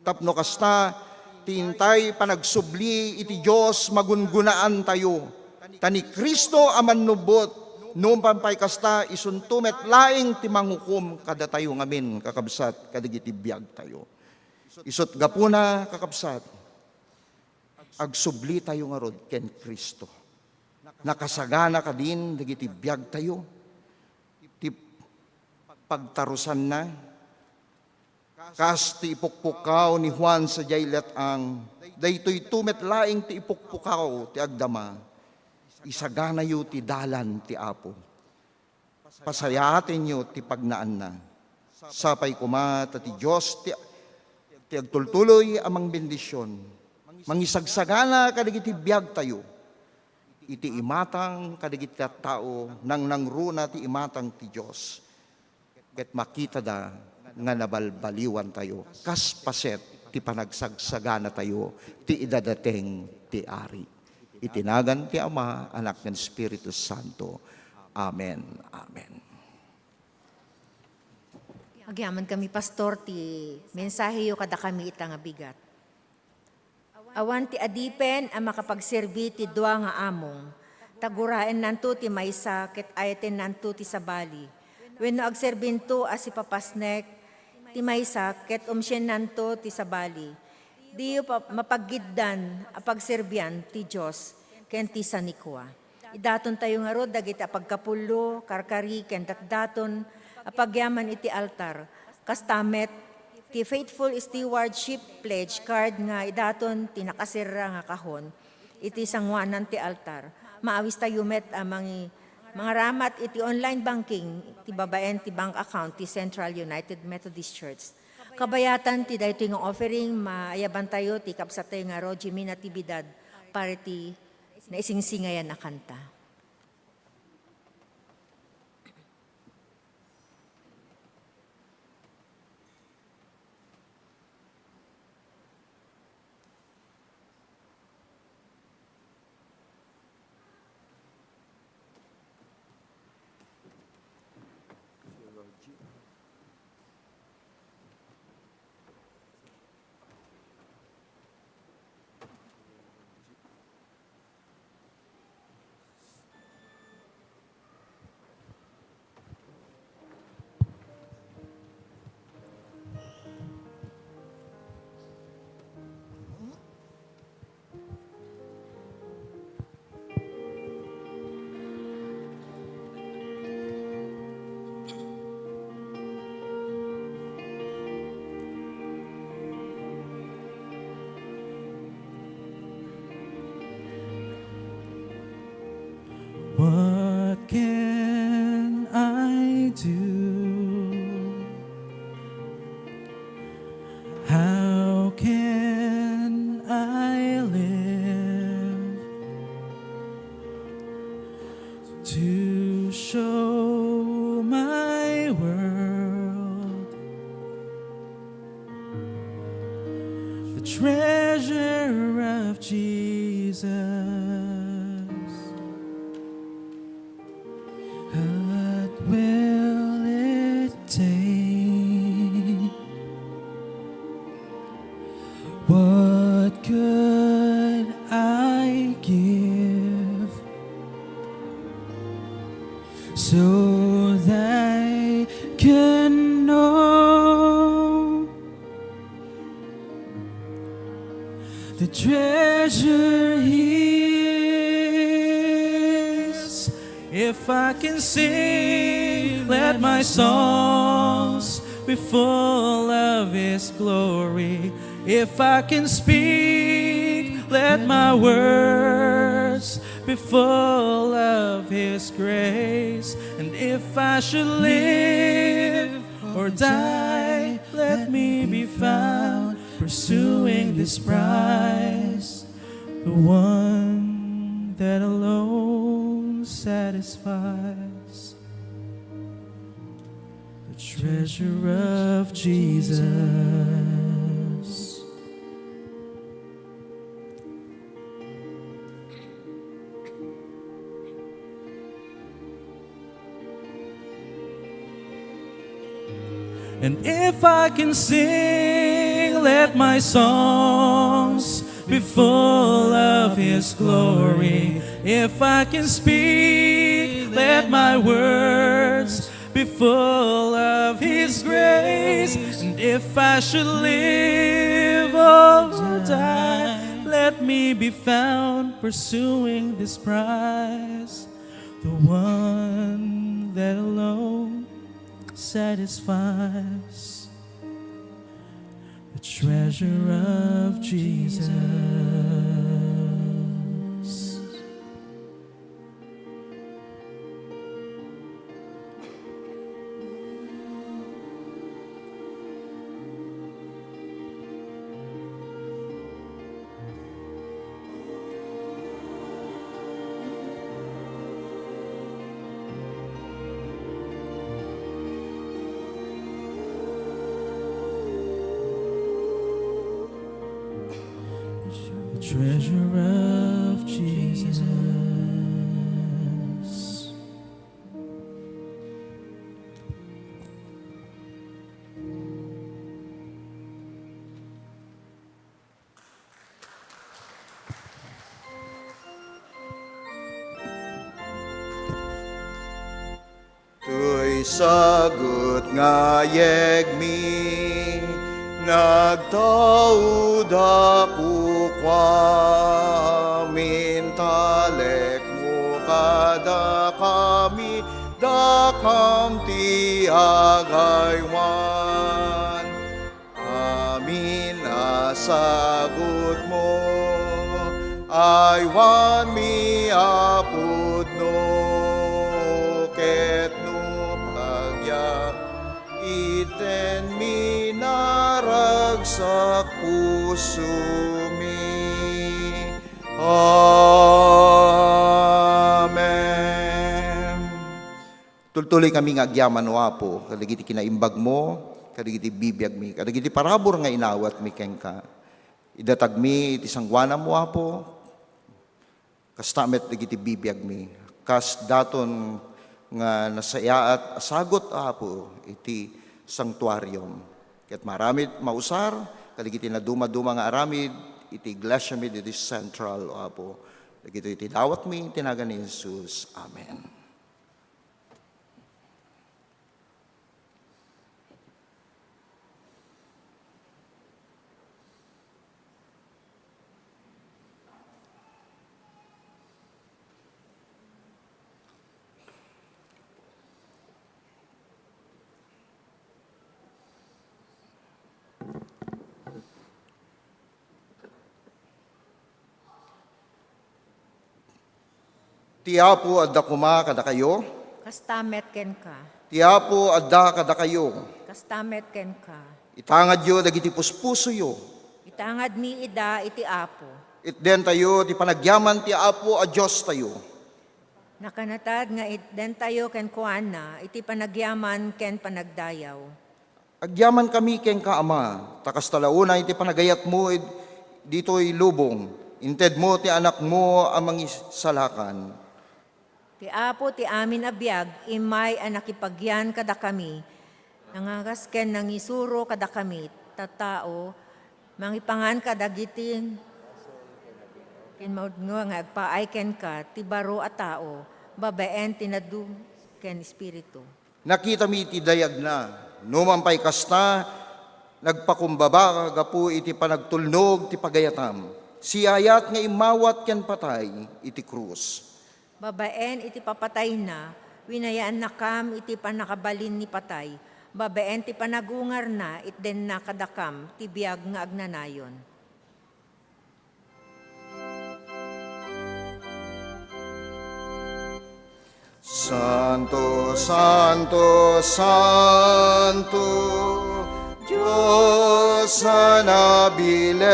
Tapno kasta, ti intay panagsubli iti Dios magungunaantayo. Ta ni Cristo a mannubbot, nupay kasta, isunto met laeng ti mangukom kadatayo ngamin, kakabsat, kadagiti biagtayo. Isut' gapuna, kakabsat, agsublitayo ngarud ken Cristo. Nakasagana kadin dagiti biagtayo ti pagtarusanna? Kas ti ipukpukkaw ni Juan sadiay let-ang, daytoyto met laeng ti ipukpukkaw ti agdama. Isaganayo ti dalan ti Apo. Pasayaatenyo ti pagnaanna. Sapay koma ta ti Dios ti, ti agtultuloy a mangbendision, mangisagsagana kadagiti biagtayo. Iti imatang kadagiti tattao, nangnangruna ti imatang ti Dios. ket makitada nga nabalbaliwantayo kas paset ti panagsagsaganatayo ti idadateng ti Ari. Iti nagan ti Ama, Anak, ken Espiritu Santo. Amen. Amen. Agyamankami, Pastor, ti mensaheyo kadakami ita nga bigat. Awan ti adipen a makapagserbi ti dua nga among. Ta guraennanto ti maysa ket ayatennanto ti sabali. Wenno agserbinto a sipapasnek ti maysa ket umsiennanto ti sabali. Diyo pa-, mapaggiddan a pagserbian ti Dios ken ti sanikua. Idatontayo ngarud dagiti a pagkapullo, karkari, ken datdaton a pagyaman iti altar. Kasta met, ti Faithful Stewardship Pledge Card nga idaton ti nakaserra nga kahon iti sanguanan ti altar. Maawistayo met a mangi-, mangaramat iti online banking ti babaen ti bank account ti Central United Methodist Church. Kabayatan ti daytoy nga offering, maayabantayo ti kabsattayo nga Roger Mina Tibidad para ti naisingsingayan a kanta. What can I do? How can I live to show my world the treasure of Jesus? What will it take? What could I give so that I can know the treasure he is? If I can sing, let my songs be full of his glory. If I can speak, let my words be full of his grace. And if I should live or die, let me be found pursuing this prize, the one that alone satisfies, the treasure of Jesus. And if I can sing, let my songs be full of his glory. If I can speak, let my words be full of his grace. And if I should live or die, let me be found pursuing this prize, the one that alone satisfies, the treasure of Jesus. Sagut nga yegmi, nagtauda kukuam, intalekmo kadakami, dakam ti agaywan. Amin a sagutmo, aywanmi a pudno, ket no pagyam, itenmi naragsak pusomi. Amen. Tultuloy kami nga agyaman, O Apo, kadagiti kinaimbagmo, kadagiti bibiagmi, kadagiti parabur nga inawatmi kenka. Idatagmi iti sangoanam, O Apo, kasta met dagiti bibiagmi, kas daton nga nasayaat a sagut, O Apo, iti sanctuarium. Ket maaramid, mausar, kadagiti nadumaduma nga aramid iti iglesiami ditoy Central, O Apo. Dagitoy ti dawatmi, iti nagan ni Jesus. Amen. Ti Apo adda koma kadakayo. Kasta met kenka. Ti Apo adda kadakayo. Kasta met kenka. Itangadyo dagiti puspusoyo. Itangadmi ida iti Apo. Itdentayo ti panagyaman ti Apo a Diostayo. Nakanatad nga itdentayo kenkuana iti panagyaman ken panagdayaw. Agyamankami kenka, Ama, ta kasta la unay ti panagayatmo id-, ditoy lubong. Intedmo ti Anakmo a Mangisalakan. Ti Apo ti amin a biag, immay a nakipagyan kadakami, nangagas ken nangisuro kadakami, tattao, mangipangan kadagiti kinmaudno nga agpaay kenka ti baro a tao, babaen ti Nadu ken Espiritu. Nakitami ti dayagna. Numan pay kasta, nagpakumbaba gapu iti panagtulnog ti pagayatam. Siayat nga immawat ken patay iti krus. Babaen iti papatayna, winayaannakam iti pannakabalin ni patay. Babaen ti panagungarna, itdenna kadakam ti biag nga agnanayon. Santo, santo, santo, Dios a nabileg,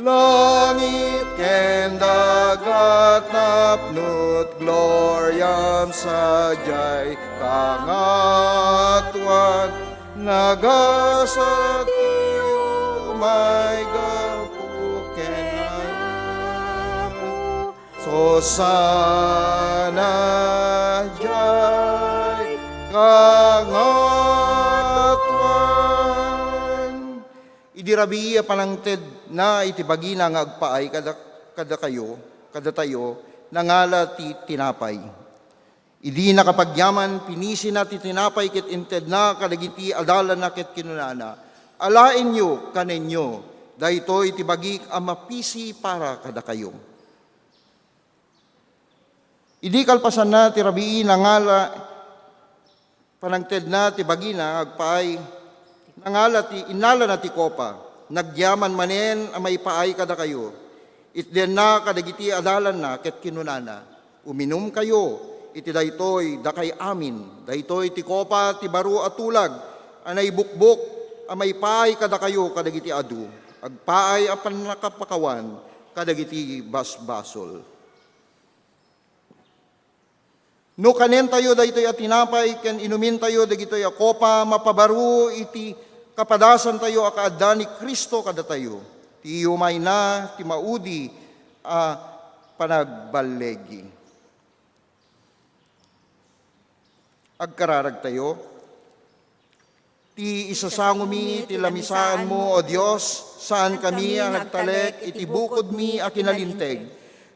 langit ken dagat napno't gloriam, sadiay kangatoan. Nagasat ti umay gapu ken Apo. Hosanna diay kangatoan. Idi rabii a panangtedna iti bagina nga agpaay kada-, kadakayo, kadatayo, nangala ti tinapay. Idi nakapagyaman, pinisina ti tinapay ket intedna kadagiti adalanna ket kinunana, "Alaenyo, kanenyo, daytoy ti bagik a mapisi para kadakayo." Idi kalpasanna ti rabii, nangala, panangtedna ti bagina nga agpaay, nangala ti, innalana ti kopa, nagyaman manen a maipaay kadakayo. Itdenna kadagiti adalanna ket kinunana, "Uminumkayo iti daytoy, dakay amin. Daytoy ti kopa ti baro a tulag a naibukbok a maipaay kadakayo kadagiti adu, agpaay a pannakapakawan kadagiti basbasol." No kanentayo daytoy a tinapay ken inumintayo dagitoy a kopa, mapabaro iti kapadasantayo a kaadda ni Cristo kadatayo. Ti yumayna ti maudi a panagballigi. Agkararagtayo. Ti isasangomi ti lamisaanmo, O Dios, saankami a nagtalek iti bukodmi a kinalinteg,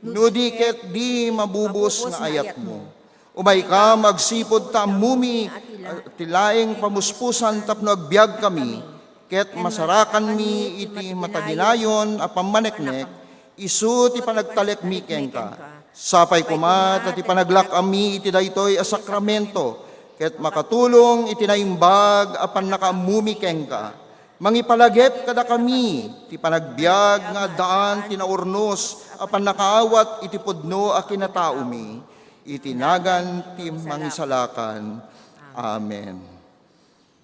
no di ket di mabubos nga ayatmo. Umaykam agsipud ta ammumi, ah, ti laeng pamuspusan tapno agbiagkami, ket masarakanmi iti mataginayon a pammaneknek, isu ti panagtalekmi kenka. Sapay koma ta ti panaglak-ammi iti daytoy a sakramento, ket makatulong iti naimbag a pannakaammumi kenka. Mangipalagip kadakami ti panagbiag nga addaan ti naurnos a pannakaawat iti pudno a kinataomi, iti nagan ti Mangisalakan. Amen.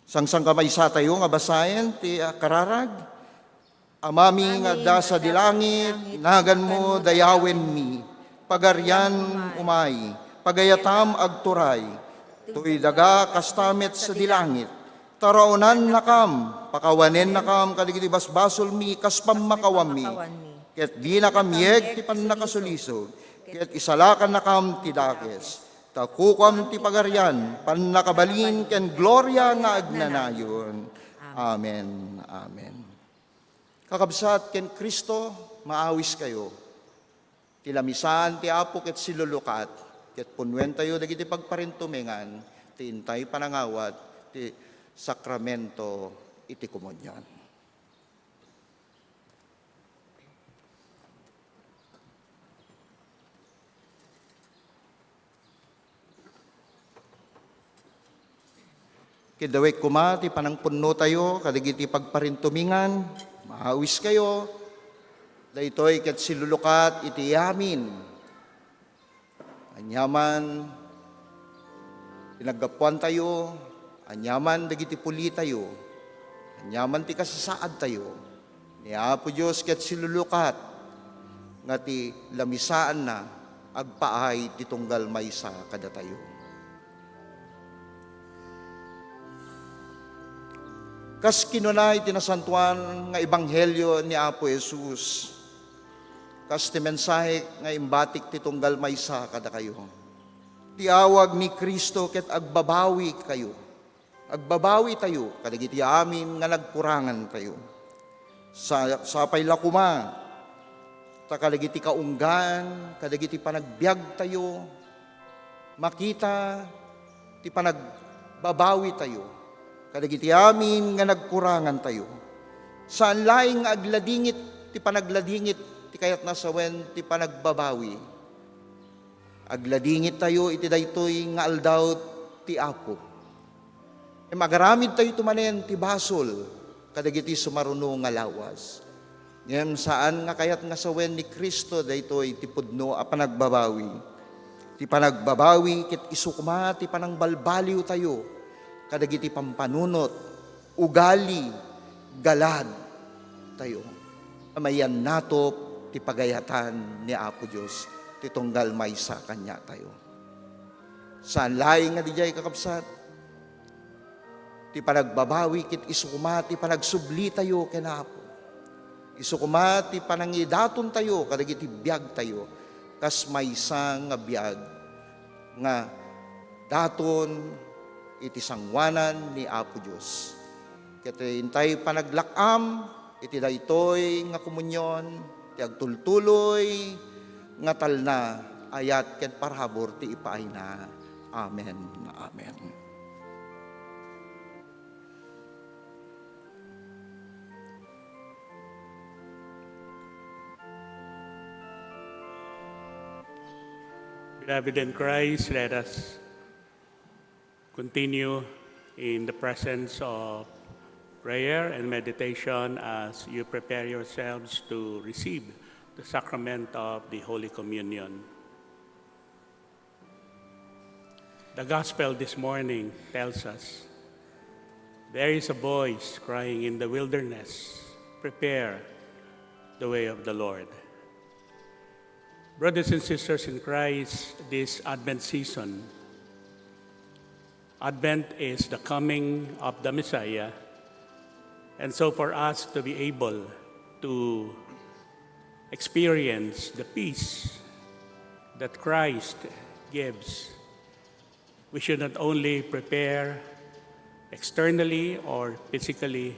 Sangsankamaysa tayo nga basaen ti, ah, kararag. Amami nga adda sadi langit, naganmo dayawenmi, pagarian umay, pagayatam agturay, toy daga kasta met sadi langit. Taraonannakam, pakawanennakam kadagiti basbasolmi kas pammakawammi, ket dinakam yeg ti pannakasulisog, ket isalakannakam ti dakes. Ta kukuam ti pagarian, pannakabalin, ken gloria nga agnanayon. Amen. Amen. Kakabsat ken Cristo, maawis kayo. Ti lamisaan ti Apo ket silulukat, ket punuen tayo dagiti pagparintumengan ti intay panangawat ti sakramento iti komunion. Kidawek koma ti panangpunno tayo kadagiti pagparintumingan, maawis kayo, daytoy ket silulukat iti amin. Aniaman ti naggapuan tayo, aniaman dagiti puli tayo, aniaman ti kasasaad tayo, ni Apo Dios ket silulukat nga ti lamisaanna agpaay ti tunggal maysa kadatayo. Kas kinuna iti nasantoan nga ebanghelio ni Apo Jesus, kas ti mensahe nga imbatik ti tunggal maysa kadakayo. Ti awag ni Cristo ket agbabawi kayo. Agbabawi tayo kadagiti amin nga nagkurangan tayo. Sa, sapay la koma, ta kadagiti kaunggan, kadagiti panagbiag tayo, makita ti panagbabawi tayo kadagiti amin nga nagkurangan tayo. Saan laeng nga agladingit ti panagladingit ti kayatna sawen ti panagbabawi. Agladingit tayo iti daytoy nga aldaw ti Apo. Ngem agaramid tayo manen ti basol kadagiti sumaruno nga lawas. Ngem saan nga kayat nga sawen ni Cristo daytoy ti pudno a panagbabawi. Ti panagbabawi ket isu koma ti panangbalbaliw tayo kadagiti pampanunot, ugali, galad tayo. Mayan natop ti pagayatan ni Apo Dios ti tunggal maysa kaniatayo. Saan laeng nga didiay, kakabsat, ti panagbabawi ket isu koma ti panagsublitayo ken Apo. Isu koma ti panangidatontayo kadagiti biagtayo kas maysa nga biag nga daton iti sangoanan ni Apo Dios. Ket intay panaglak-am iti daytoy nga komunion, ti agtultuloy nga talna, ayat ken parabur ti ipaayna. Amen. Amen. Beloved in Christ, let us continue in the presence of prayer and meditation as you prepare yourselves to receive the sacrament of the Holy Communion. The gospel this morning tells us, "There is a voice crying in the wilderness, 'Prepare the way of the Lord.'" Brothers and sisters in Christ, this Advent season, Advent is the coming of the Messiah, and so for us to be able to experience the peace that Christ gives, we should not only prepare externally or physically,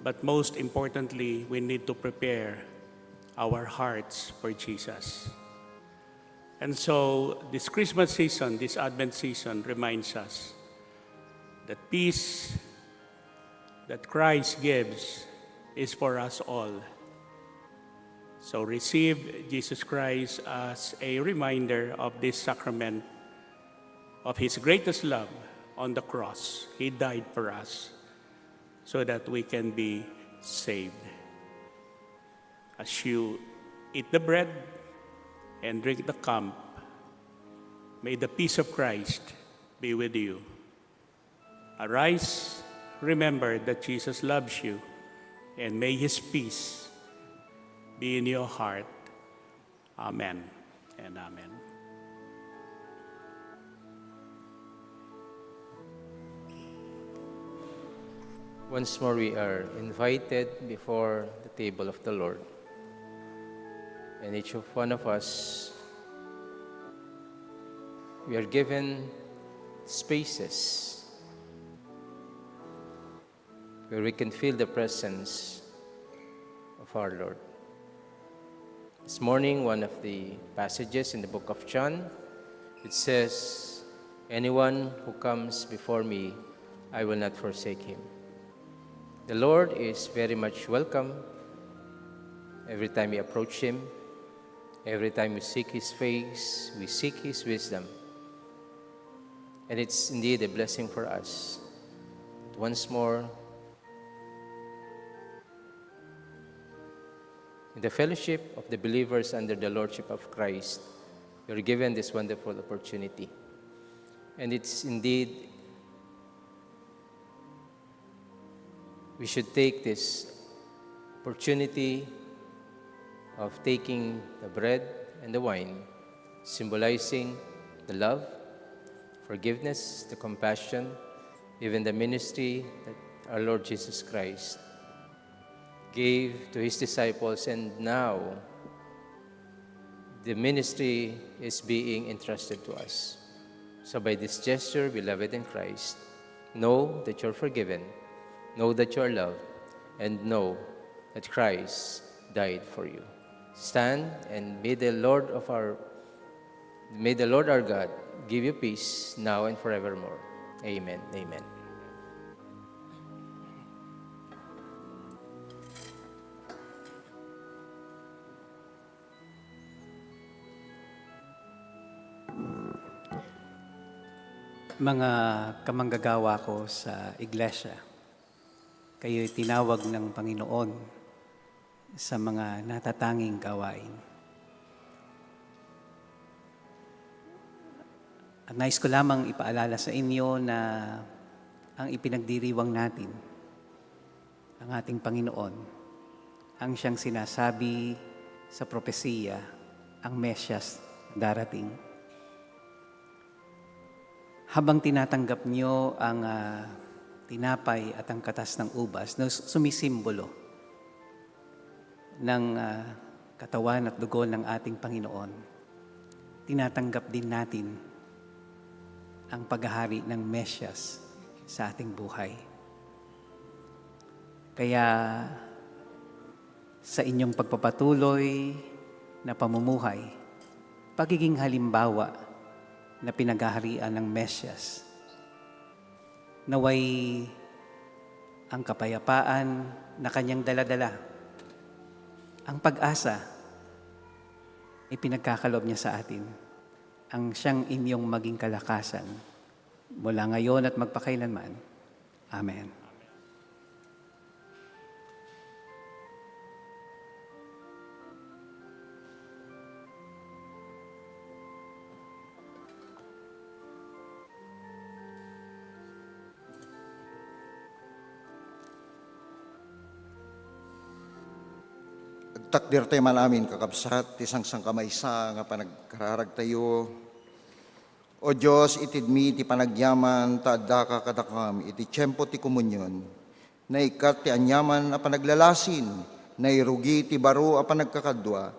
but most importantly, we need to prepare our hearts for Jesus. And so, this Christmas season, this Advent season, reminds us that peace that Christ gives is for us all. So, receive Jesus Christ as a reminder of this sacrament, of His greatest love on the cross. He died for us so that we can be saved. As you eat the bread and drink the cup, may the peace of Christ be with you. Arise, remember that Jesus loves you, and may His peace be in your heart. Amen and amen. Once more, we are invited before the table of the Lord. And each of one of us, we are given spaces where we can feel the presence of our Lord. This morning, one of the passages in the book of John, it says, "Anyone who comes before me, I will not forsake him." The Lord is very much welcome every time we approach Him, every time we seek His face, we seek His wisdom. And it's indeed a blessing for us to once more, in the fellowship of the believers under the Lordship of Christ, we are given this wonderful opportunity. And it's indeed, we should take this opportunity of taking the bread and the wine, symbolizing the love, forgiveness, the compassion, even the ministry that our Lord Jesus Christ gave to His disciples, and now the ministry is being entrusted to us. So, by this gesture, beloved in Christ, know that you're forgiven, know that you're loved, and know that Christ died for you. Stand, and may the Lord of our may the Lord our God give you peace now and forevermore. Amen. Amen. Mga kamanggagawa ko sa Iglesia, kayo'y tinawag ng Panginoon sa mga natatanging gawain. At nais ko lamang ipaalala sa inyo na ang ipinagdiriwang natin, ang ating Panginoon, ang siyang sinasabi sa propesiya, ang Mesyas darating. Habang tinatanggap niyo ang, ah, tinapay at ang katas ng ubas na sumisimbolo ng, ah, katawan at dugo ng ating Panginoon, tinatanggap din natin ang paghahari ng Mesyas sa ating buhay. Kaya sa inyong pagpapatuloy na pamumuhay, pagiging halimbawa na pinaghaharian ng Mesyas. Naway ang kapayapaan na kanyang daladala, ang pag-asa, ipinagkakaloob niya sa atin, ang siyang inyong maging kalakasan mula ngayon at magpakailanman. Amen. Agtakder tayo man amin, kakabsat, ti sangsangkamaysa nga panagkararag tayo. O Dios, itedmi ti panagyaman ta addaka kadakam iti tiempo ti komunion. Naikkat ti aniaman a panaglalasin, nairugi ti baro a panagkakadua.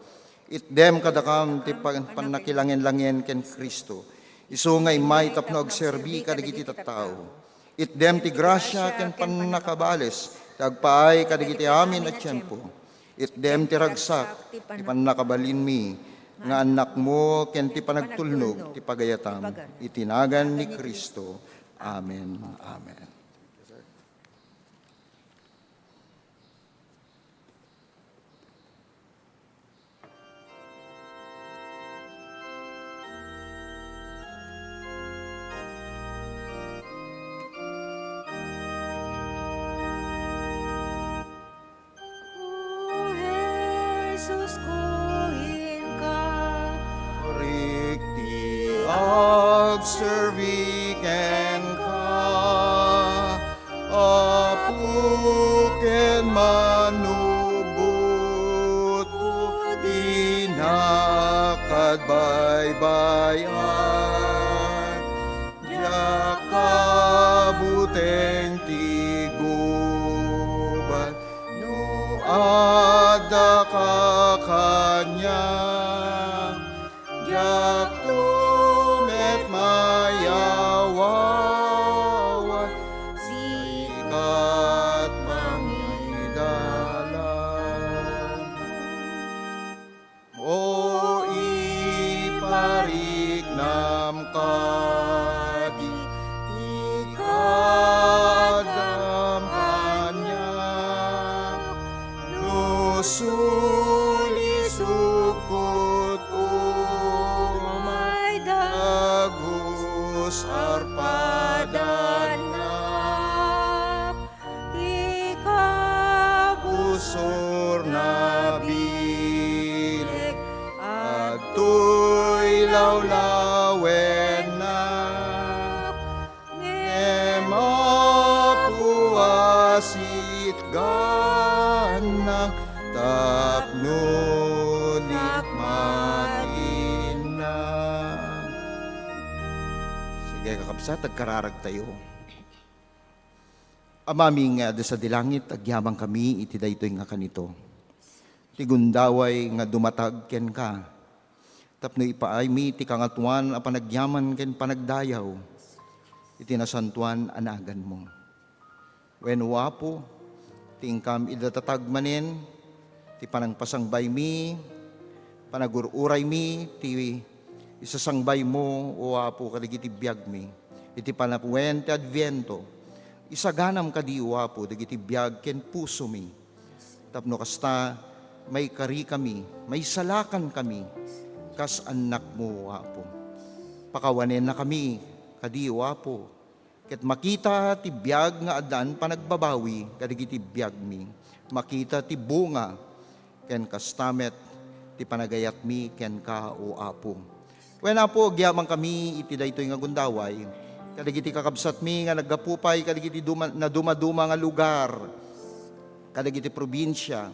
Itdem kadakam ti pan-, pannakilangenlangen ken Cristo. Isu nga immay tapno agserbi kadagiti tattao. Itdem ti grasia ken pannakabales ti agpaay kadagiti amin a tiempo. Itdem ti ragsak ti pannakabalinmi nga annakmo ken ti panagtulnog ti pagayatam. Iti nagan ni Cristo. Amen. Amen. O Jesus, kuinka. Rikti agserbi kenka, Apo ken Manubotko, dinak agbaybay-an, diak kabuteng ti gubat, no addaka kaniak. Diakto met mayawawan, sika ti mangidalan. O ipariknam kadi ti kaaddam kaniak, no sulisukot o may dagus arpadannak, ti kabusor nabileg adtoy lawlawennak. Ngem Apo, asitgannak tapno nikmatinnak. Sige, kakabsat, agkararagtayo. Amami nga adda sadi langit, agyamankami iti daytoy nga kanito. Ti gundaway nga dumatag kenka, tapno ipaaymi ti Kangatoan a panagyaman ken panagdayaw iti nasantoan a naganmo. Wen, O Apo, ti inkam idadatag manen ti panangpasangbaymi, panagur-uraymi ti isasangbaymo, O Apo, kadagiti biagmi iti panawen ti Adviento. Isaganam kadi, O Apo, dagiti biag ken pusomi. Tapno kasta, maikarikami, maisalakankami kas annakmo, O Apo. Pakawanennakami kadi, O Apo, ket makita ti biag nga addaan panagbabawi kadagiti biagmi. Makita ti bunga ken kasta met ti panagayatmi kenka, O Apo. Wen, Apo, agyamankami iti daytoy nga gundaway kadagiti kakabsatmi nga naggapu pay kadagiti duma-, nadumaduma nga lugar, kadagiti probinsia.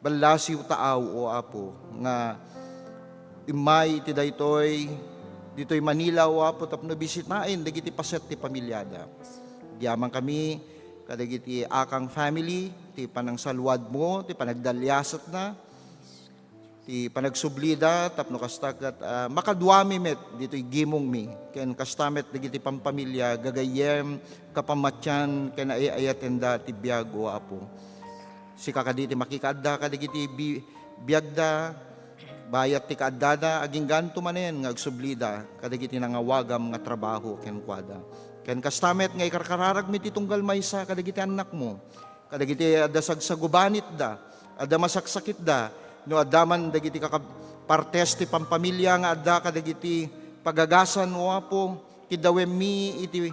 Ballasiw taaw, O Apo, nga immay iti daytoy, ditoy Manila, O Apo, tapno bisitaen dagiti paset ti pamiliada. Agyamankami kadagiti Akang family, ti panangsaluadmo, ti panagdaliasatna, ti panagsublida, tapno kasta ket, ah, makaduami met ditoy gimongmi, ken kasta met dagiti pampamilia, gagayyem, kapamatian, ken ay-ayatenda ti biag, O Apo. Sika kadi ti makikaadda kadagiti bi-, biagda, bayat ti kaaddada, agingganto manen nga agsublida kadagiti nangawagam nga trabaho kenkuada. Ken kasta met nga ikarkararagmi ti tunggal maysa kadagiti annakmo, kadagiti adda sagsagubanitda, adda masaksakitda, no adda man dagiti kakab-, partes ti pampamilia nga adda kadagiti pagagasan, O Apo, kiddawemmi iti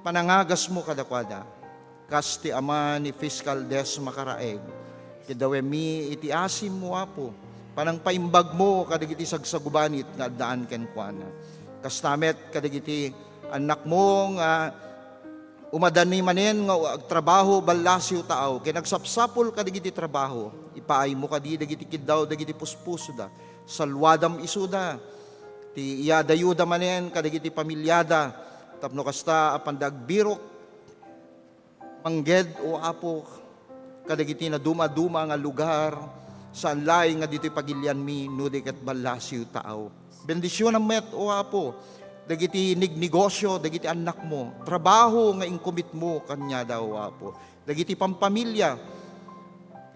panangagasmo kadakuada. Kas ti ama ni Fiscal Des Makaraeg, kiddawemmi iti asim, O Apo, panangpaimbagmo kadagiti sagsagubanit nga addaan kenkuana. Kasta met kadagiti annakmo nga umadani manen nga agtrabaho, ballasiw taaw, ken agsapsapul kadagiti trabaho. Ipaaymo kadi dagiti kiddaw dagiti puspusoda. Saluadam isuda. Ti iyadayoda manen kadagiti pamiliada, tapno kasta, apanda agbirok mangged, O Apo, kadagiti nadumaduma nga lugar, saan laeng nga ditoy pagilianmi, no di ket ballasiw taaw. Bendisionam met, O Apo, dagiti negnegosio dagiti annakmo, trabaho nga inkomitmo kaniada, O Apo, dagiti pampamilia,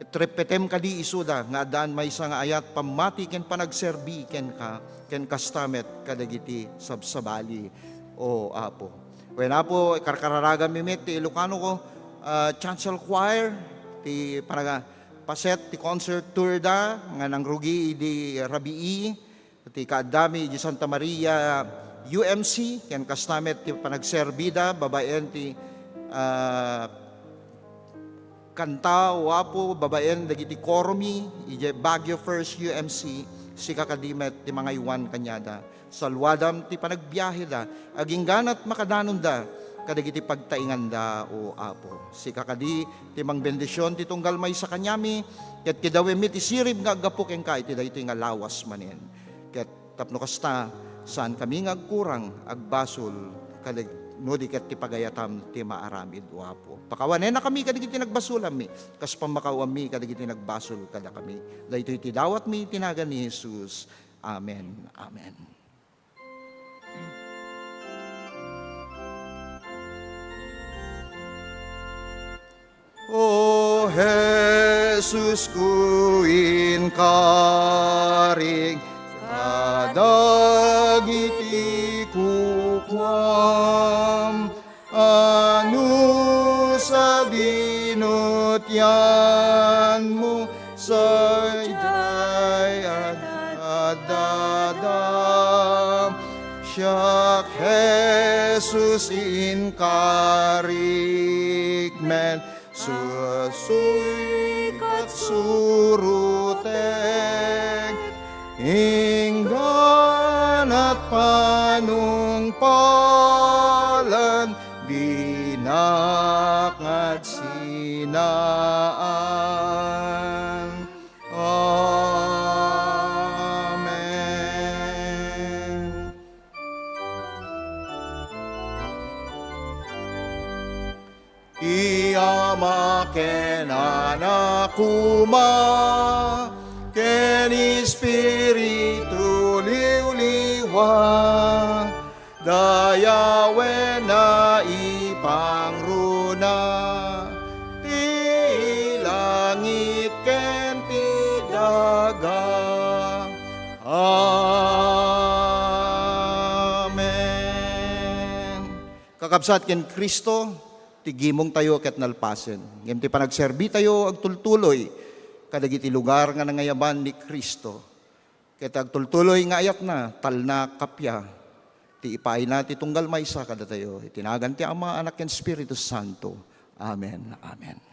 Ket repetem kadi isuda nga addaan maysa nga ayat, pammati ken panagserbi kenka, ken kasta met kadagiti sabsabali, O Apo. Wen, Apo, ikarkararaganmi met ti Ilocano, ah, Chancel Choir, ti panaga-, paset ti concert tour da nga nangrugi idi rabii, ti kaaddami idi Santa Maria U M C, ken kasta met ti panagserbida babaen ti, ah, kanta, O Apo, babaen dagiti koromi idiay Baguio First U M C, sika kadi met ti mangaywan kaniada. Saluadam ti panagbiaheda, agingganat makadanonda kadagiti pagtainganda, O Apo. Sika kadi ti mangbendision ti tunggal maysa kaniami, ket kidawemmi ti sirib nga aggapu kenka iti daytoy nga lawas manen. Ket tapno kasta, saankami nga agkurang, agbasol, kadag-, no di ket ti pagayatam ti maaramid, O Apo. Pakawanennakami kadagiti nagbasolanmi, kas pammakawanmi kadagiti nagbasol kadakami. Daytoy ti dawatmi iti nagan ni Jesus. Amen. Amen. O Jesus ko, inkarik kadagiti kukuam, a no sadino ti anmo, sadiay addada. Siak, Jesus, inkarik met, susuy ket surotek, ingganat panungpalan, dinak nga agsinaan. Amen. Ti Ama ken Anak koma ken Espiritu Liwliwa, dayawenna ipangruna ti langit ken ti daga. Amen. Kakabsat ken Cristo, ti gimongtayo ket nalpasen. Ngem ti panagserbitayo agtultuloy kadagiti lugar nga nangayaban ni Cristo. Ket agtultuloy nga ayatna, talna, kappia, ti ipaayna ti tunggal maysa kadatayo. Iti nagan ti Ama, Anak, ken Espiritu Santo. Amen. Amen.